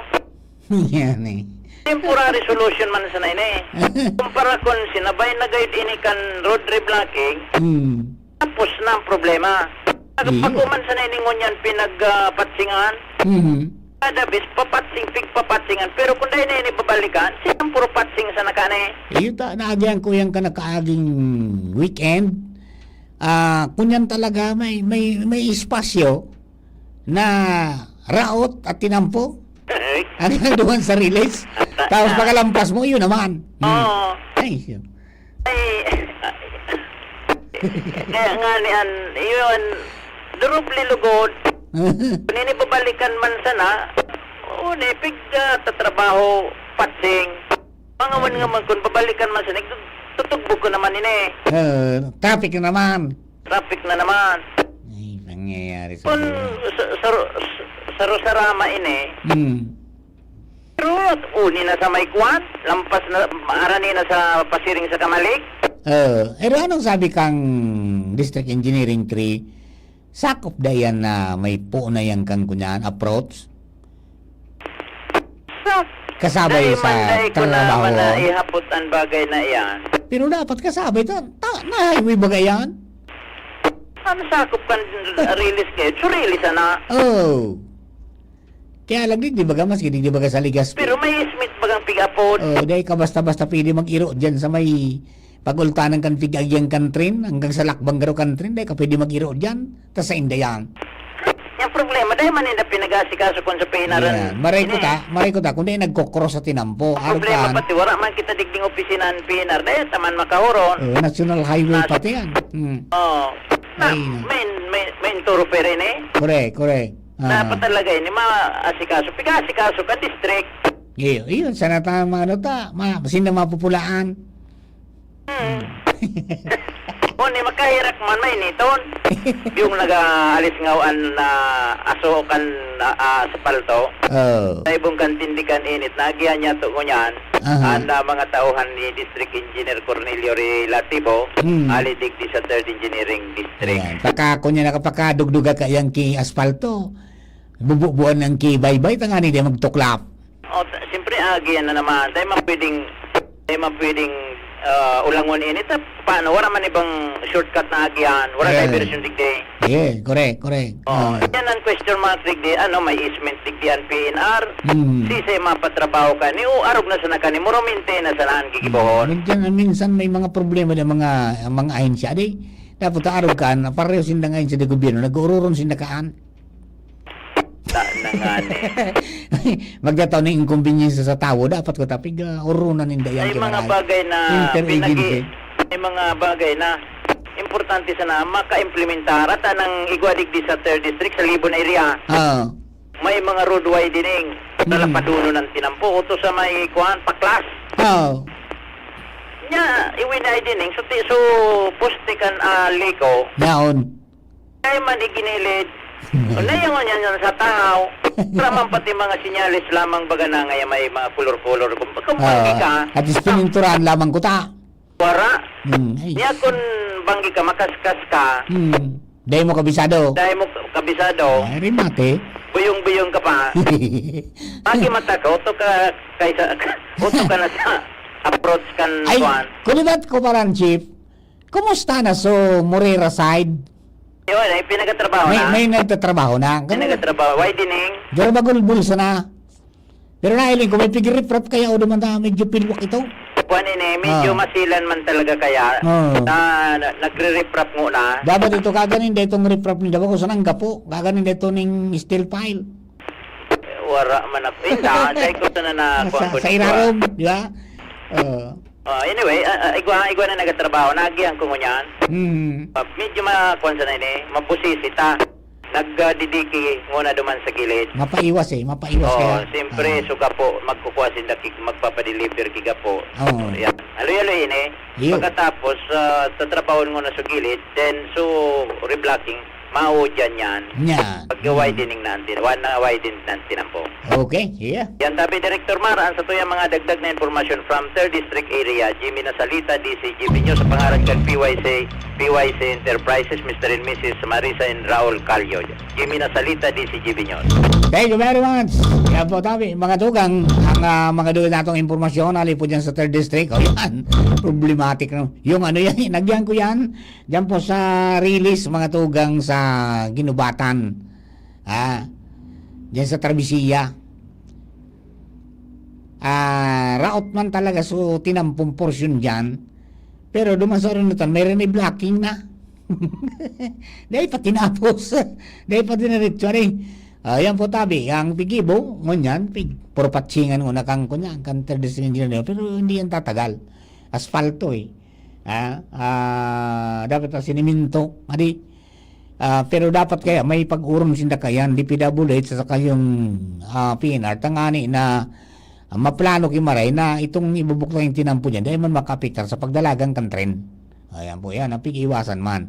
Yan eh. Temporary solution man sana ini. Kumpara kun sinabay na gayud ini kan road reblocking, Hmm. tapos na ang problema. Iyo. Pag man sana ini ngunyan pinag, ah, patsingan, Mhm. kada bis papatsing, pigpapatsingan. Pero kung dai na ini babalikan, siya ang puro patsing sana kani. Iyo ta, naagihan ko yan kan nakaaging weekend. Ah, kunyan talaga may, may, may espasyo na raot at tinampo. Ay. Ang duman sa riles. Tapos pagkalampas mo, yun naman. Hmm. Oo. Ay, yun. Ay, kaya nga ni an, yun, durubli lugod. Nini babalikan man sana, o, ni pig, ah, tatrabaho, patsing. Mga man nga man, kung babalikan man sana, tutugbo ko naman ini. Eh, traffic na naman. Traffic na naman. Ay, nangyayari sa Kung mga sa, sa, sa, sa Rosarama ini, Hmm. pero uni na sa may kwan, lampas na, arani na sa pasiring sa Kamalik. Eh, pero anong sabi kang District Engineering three? Sakop da yan na may puo na yan kan kunyan, approach? Sa Kasabay dai sa man, dai ko na trabaho. Man na ihapot ang bagay na iyan. Pero dapat kasabay ta, ta, na highway baga yan? Ano sakop kan rilis kayo? Surili sana. Oh. Kaya lagi, di ba, mas, di, di ba, sa Legazpi? Pero may ismit bagang pig-apod. Oh, dai ka basta-basta pwede mag-iro dyan sa may pag-ultanan kan pig-agyang kan tren, hanggang sa lakbang garo kan tren, dai ka pwede mag-iro dyan. Tas sa inda yan. Yung problema, dahil man nila pinag-aasikaso kung sa pinaran. Yan. Maray ko Ini. ta, maray ko ta, kung di nagkokros sa tinampo, Ang araw problema kan. Pati, wala man kita digding opisina ang P N R, dahil taman makahuron. Oh, National Highway Nas- pati yan. Hmm. Oh. Na, Ay, na. main, main, main thoroughfare ini. Correct, correct. Ah. Dapat talaga ini, maasikaso. Pag-aasikaso ka, district. Iyo, iyo, sana ta, ano ta, ma, sinda mapupulaan. Hmm. Hmm. O, ni makahirak man, may niton. Yung nag-aalis ngaw an, ah, aso kan, ah, ah, asapalto. Oh. Sa ibong kan tindikan init, naagihan niya to ngunyan. Aha. An, ah, mga tauhan ni District Engineer Cornelio Relativo, Hmm. ali digdi sa Third Engineering District. Ayan. Paka, kunya nakapakadugduga ka yang ki asfalto. Bububuan ang ki baybay, tangani di magtuklap. O, ta-, siyempre, agi yan na naman. Dahil man pwedeng, dahil man pwedeng, ah, ulangon ini. Ta-, paano? Wala man ibang shortcut na agihan. Wala Eh. diversion digdi. Yeah, correct, correct. Oh, Ah. yan ang question mark digdi. Ano, may easement digdi ang P N R. Hmm. Sisay mapatrabaho ka ni, o arog na sana ka ni, muro maintenance na ang gigibohon. Minsan, minsan may mga problema na mga, mga ahensya. Di, dapat arog ka, na pareho sinda ngayon sa gobyerno, nag-uururon sinda kaan. Ta na nga ni. Magtataw ng inconvenience sa tawo, dapat ko tapig, ah, urunan ninda yan, Ay, mga bagay na Interagency. pinag-i-, ay, mga bagay na importante sana maka-implementar at anang igwa digdi sa third district, sa Libon area. Ah. May mga road widening. Hmm. Nalapaduno ng tinampo, uto sa may kuwan, paklas. Ah. Nya, i-widening, so, ti-, so, poste kan, ah, liko. Yaon. Ay man iginilid. Nayangon yan sa tao. Para man pati mga sinyales lamang baga na ngayon may mga kulor-kulor. Kung, kung Ah, banggi ka, at least pininturahan lamang ko ta. Wara. Hmm, ay. Niya kung banggi ka, makaskas ka. Hmm. Dahil mo kabisado. Dahil mo kabisado. Ay, rimate. Buyong-buyong ka pa. Pag mata ka, uto ka, kaysa, uto ka na sa approach kan Ay, kuwan. Kulibat ko paran, Chief. Kumusta na so Morera side? Yun, ay pinagatrabaho May, na. may nagtatrabaho na. May nagtatrabaho. Widening. Garabagulbul sana. Pero nahiling ko, may pigiriprap kaya o duman na medyo pilwak ito. Kuwan ini, medyo Ah. masilan man talaga kaya. Oo. Na, na, nagre-riprap muna. Dapat ito, kaganin da itong riprap ni Dabaco, sanang gapo. Kaganin da ito ning steel pile. Wara man ako. Eh, sa, sa ikot na na, Sa, kuwan ko sa ni irarom, kuwan. Di ba? Oo. Ah, anyway, ah, ah, igwa, igwa na nagatrabaho, naagihan ko ngunyan. Mm. Ah, medyo ma-, kuwan sana ini, mabusisi ta. Nag, ah, didiki muna duman sa gilid. Mapaiwas eh, mapaiwas Oo, kaya, siyempre, ah. suga po, magkukuha sinda ki-, magpapadeliver kiga po. Oo. Yan. Aloy-aloy ini. Iyo. Pagkatapos, ah, tatrabahon muna sa gilid, then, so, reblocking. Mao dyan yan. Yan. Pag-widening na ang tin-, wa-, na-widen na ang tinampo. Okay, yeah. Yan, sabi Director Mar, ang sa tuyang mga dagdag na impormasyon from Third District Area, Jimmy Nasalita, D C G B News, sa pangaran kan P Y C, P P Y C Enterprises, Mister and Missus Marisa and Raul Callo. Jimmy Nasalita, D C G B News. Thank you very much. Yan po, tabi, mga tugang, ang, ah, mga dulo natong impormasyon, ali po dyan sa third District. O yan, problematic, no? Yung ano yan, nagyan ko yan, dyan po sa Riles, mga tugang sa Ginubatan. Ah, dyan sa Travesilla. Ah, raot man talaga so tinampong porsyon dyan. Pero duman sa Orangutan, mayroon na blocking na. Dahil pa tinapos. Dahil pa diniretso na eh. Ah, yan po tabi. Ang pigibo, ngunyan, pig, puro patsingan ko na kang kunya, ang kanter de engineer, pero hindi yan tatagal. Aspalto eh. Ah, ah, dapat na siniminto. Adi, ah, pero dapat kaya may pag-uron sinda kayan, D P W H sa saka yung, ah, P N R, tangani na, ah, maplano ki maray na itong ibubuklang yung tinampo dyan, dahil man makaapektar sa pagdalagan kan tren. Ayan po yan, ang pig-iwasan man.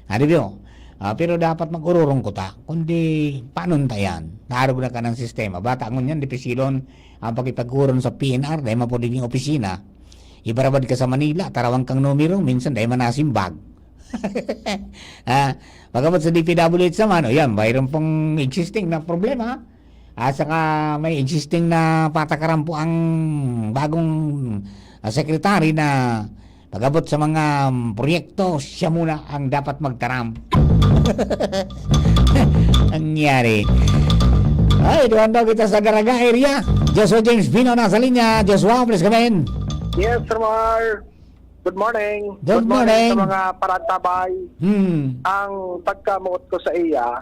Adi biyo, ah, pero dapat mag-ururong kuta, kundi paano ta yan? Naarog na ka ng sistema. Bata ngunyan, dipisilon ang pakipag-uron sa P N R, dahil mapwede yung opisina. Ibarabad ka sa Manila, tarawan kang numero, minsan dahil manasimbag. Ah, pagkabot sa D P W H naman, o yan, mayroon pong existing na problema. At saka may existing na patakaran po ang bagong, ah, secretary na pagabot sa mga, um, proyekto, siya muna ang dapat magtaram. Nangyari. Ay, duhan daw kita sa Daraga area. Joshua James Bino nasa linya. Joshua, please come in. Yes, Sir Mar. Good morning. Good morning. Sa mga parantabay. Hmm. Ang pagkamuot ko sa iya,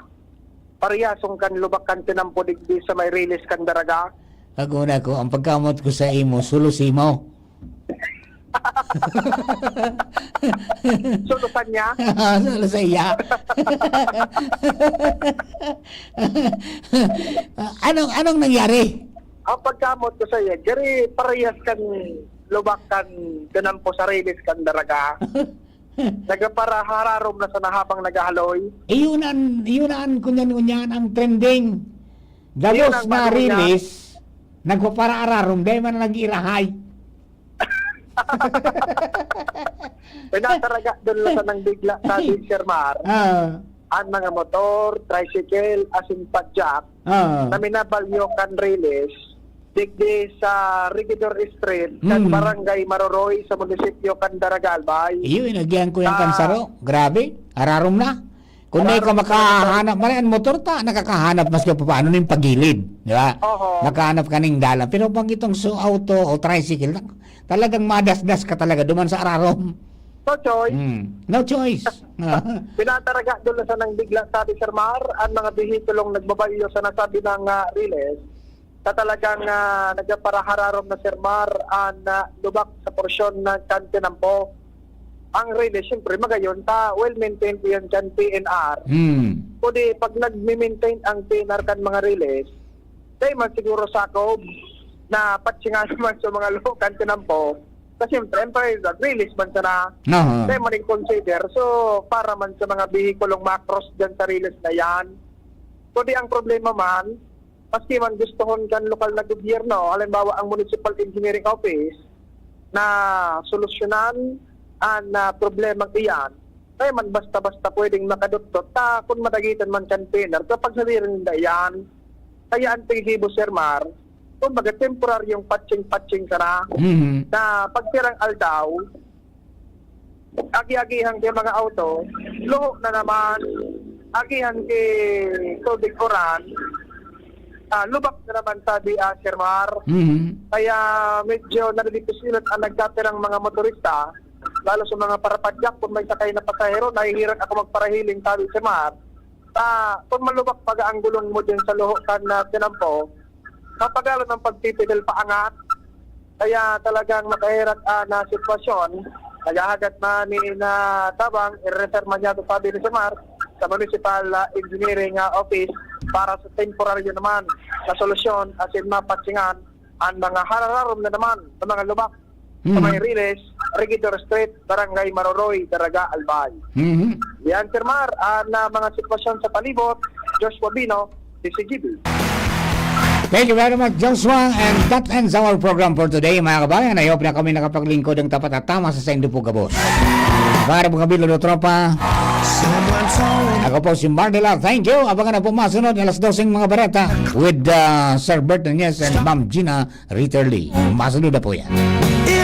parehasong kan lubak kan tinampo digdi sa may rilis kan Daraga. Aguna ko, ang pagkamot ko sa imo, sulo simo. Sulusan niya? Sulo sa iya. anong, anong nangyari? Ang pagkamot ko sa iya, gari parehas kan lubak kan tinampo sa rilis kan Daraga. Nagapara hararom na sana habang naghahaloy. Iyon ang, iyon ang kunyan-kunyan ang trending. Iyon Gabos ang na ano niya. Rilis, nagpaparaararom, dahil man nag-iirahay. Pinataraga doon lang sanang bigla, sabi Sir Mar. Ah, Ang mga motor, tricycle, asin padyak, ah. na minabalyo kan rilis, digdi sa Regidor Street, kan Hmm. Barangay Maroroy, sa munisipyo kan Daraga, Albay. Iyo, inagyan ko yung Ah. kansaro. Grabe, ararom na. Kung may ka Ararom na. makahanap, maray ang motor ta, nakakahanap maski pa paano yung pagilid, di ba? Oho. Nakahanap ka ning dalan. Pero pag itong so auto o tricycle, tak- talagang madasdas ka talaga duman sa ararom. No choice. Hmm. No choice. Ah. Pinataraga doon lang sanang bigla, sabi Sir Mar, ang mga behikilong nagbabalyo sa nasabi ng ah, rilis, na talagang ah, nagpaparaararom na, Sir Mar, ang ah, lubak sa porsyon ng kan tinampo. Ang rilis, siyempre, magayon ta, well-maintained po yan kan P N R. Hmm. Kundi pag nag-maintain ang P N R kan mga rilis, dahil man siguro sakob na patsingan naman sa mga lubak kan tinampo. Kasi siyempre, ang rilis man sana, Aha. dahil man i-consider. So, para man sa mga behikulong ma-cross dyan sa rilis na yan. Kundi ang problema man, maski man gustohon kan lokal na gobyerno, halimbawa ang Municipal Engineering Office, na solusyonan ang ah, problemang iyan, kaya man basta-basta pwedeng makadotdot ta kung madagitan man kan P N R kapag sadiri ninda iyan. Kaya ang tiggibo, Sir Mar, kumbaga temporaryong patching-patching sana Mhm. na pagtirang aldaw, agi-agihan ki mga auto, luho na naman, agihan ki tubig uran, ah, lubak na naman, sabi ah, Sir Mar. Mhm. Kaya medyo nadidipisilan ang nagkapirang mga motorista, lalo sa mga parapadyak, kung may sakay na pasahero, nahihiran ako magparahiling, sabi Sir Mar. Ah, kung malubak baga ang gulong mo dyan sa luho kan ah, tinampo, kapagalan ang pagpipidal paangat. Kaya talagang makaherak ah, na sitwasyon. Naghahagat na ni na tabang, i-refer man niya, sabi ni Sir Mar, sa Municipal ah, Engineering ah, Office para sa temporaryo naman na solusyon, asin mapatsingan ang mga harararom na naman ng mga lubak sa Mhm. may Riles, Regidor Street, Barangay Maroroy, Daraga, Albay. Mhm. Yan, Sir Mar, ang ah, mga sitwasyon sa palibot, Joshua Bino, D C G B. Thank you very much, Joshua. And that ends our program for today, mga kabayan. I hope na kami nakapaglingkod ng tapat at tama sa saindo po gabos. Para po kami, Lolo Tropa. Ako po si Marnela. Thank you. Abangan na po masunod alas doseng mga bareta with uh, Sir Bert Nunez and Ma'am Gina Ritterly. Masunod na po yan. It's